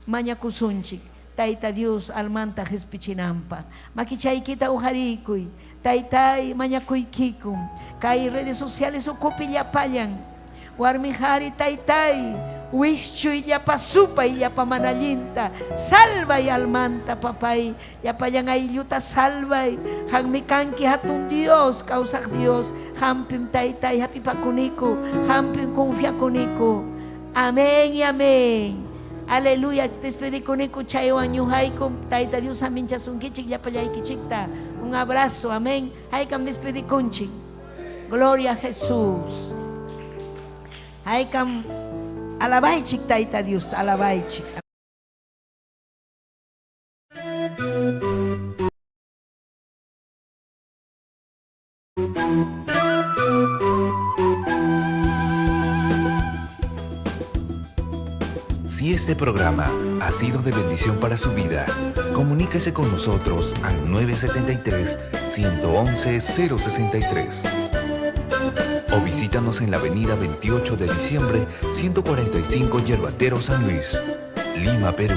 mañakusunchik. Tayta Dios almanta qhispichinanpaq. Makichaykita uqarikuy. Taytay mañakuykikum. Kay redes sociales ukupi llapallan. Warmi qhari taytay, wischuy llapa supay llapa mana allinta. Salvay almanta papay. Llapallan aylluta salvay. Qanmi kanki hatun Dios, kawsaq Dios. Hampim taytay hap'ipakuniku. Hampim confiakuniku. Amén y amén. Aleluya, despedikuniku chaywan ñuqaykum. Tayta Dios aminchasunkichik llapallaykichikta. Un abrazo, amén. Haykam despedikunchik. Gloria a Jesús. Haykam alabaychik Tayta Dios, alabaychik. este programa ha sido de bendición para su vida, comuníquese con nosotros al 973 111 063 o visítanos en la avenida 28 de diciembre 145 Yerbatero San Luis, Lima, Perú.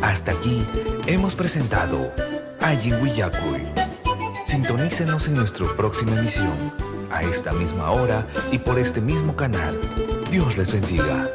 Hasta aquí hemos presentado Allin Willakuy. Sintonícenos en nuestra próxima emisión, a esta misma hora y por este mismo canal. Dios les bendiga.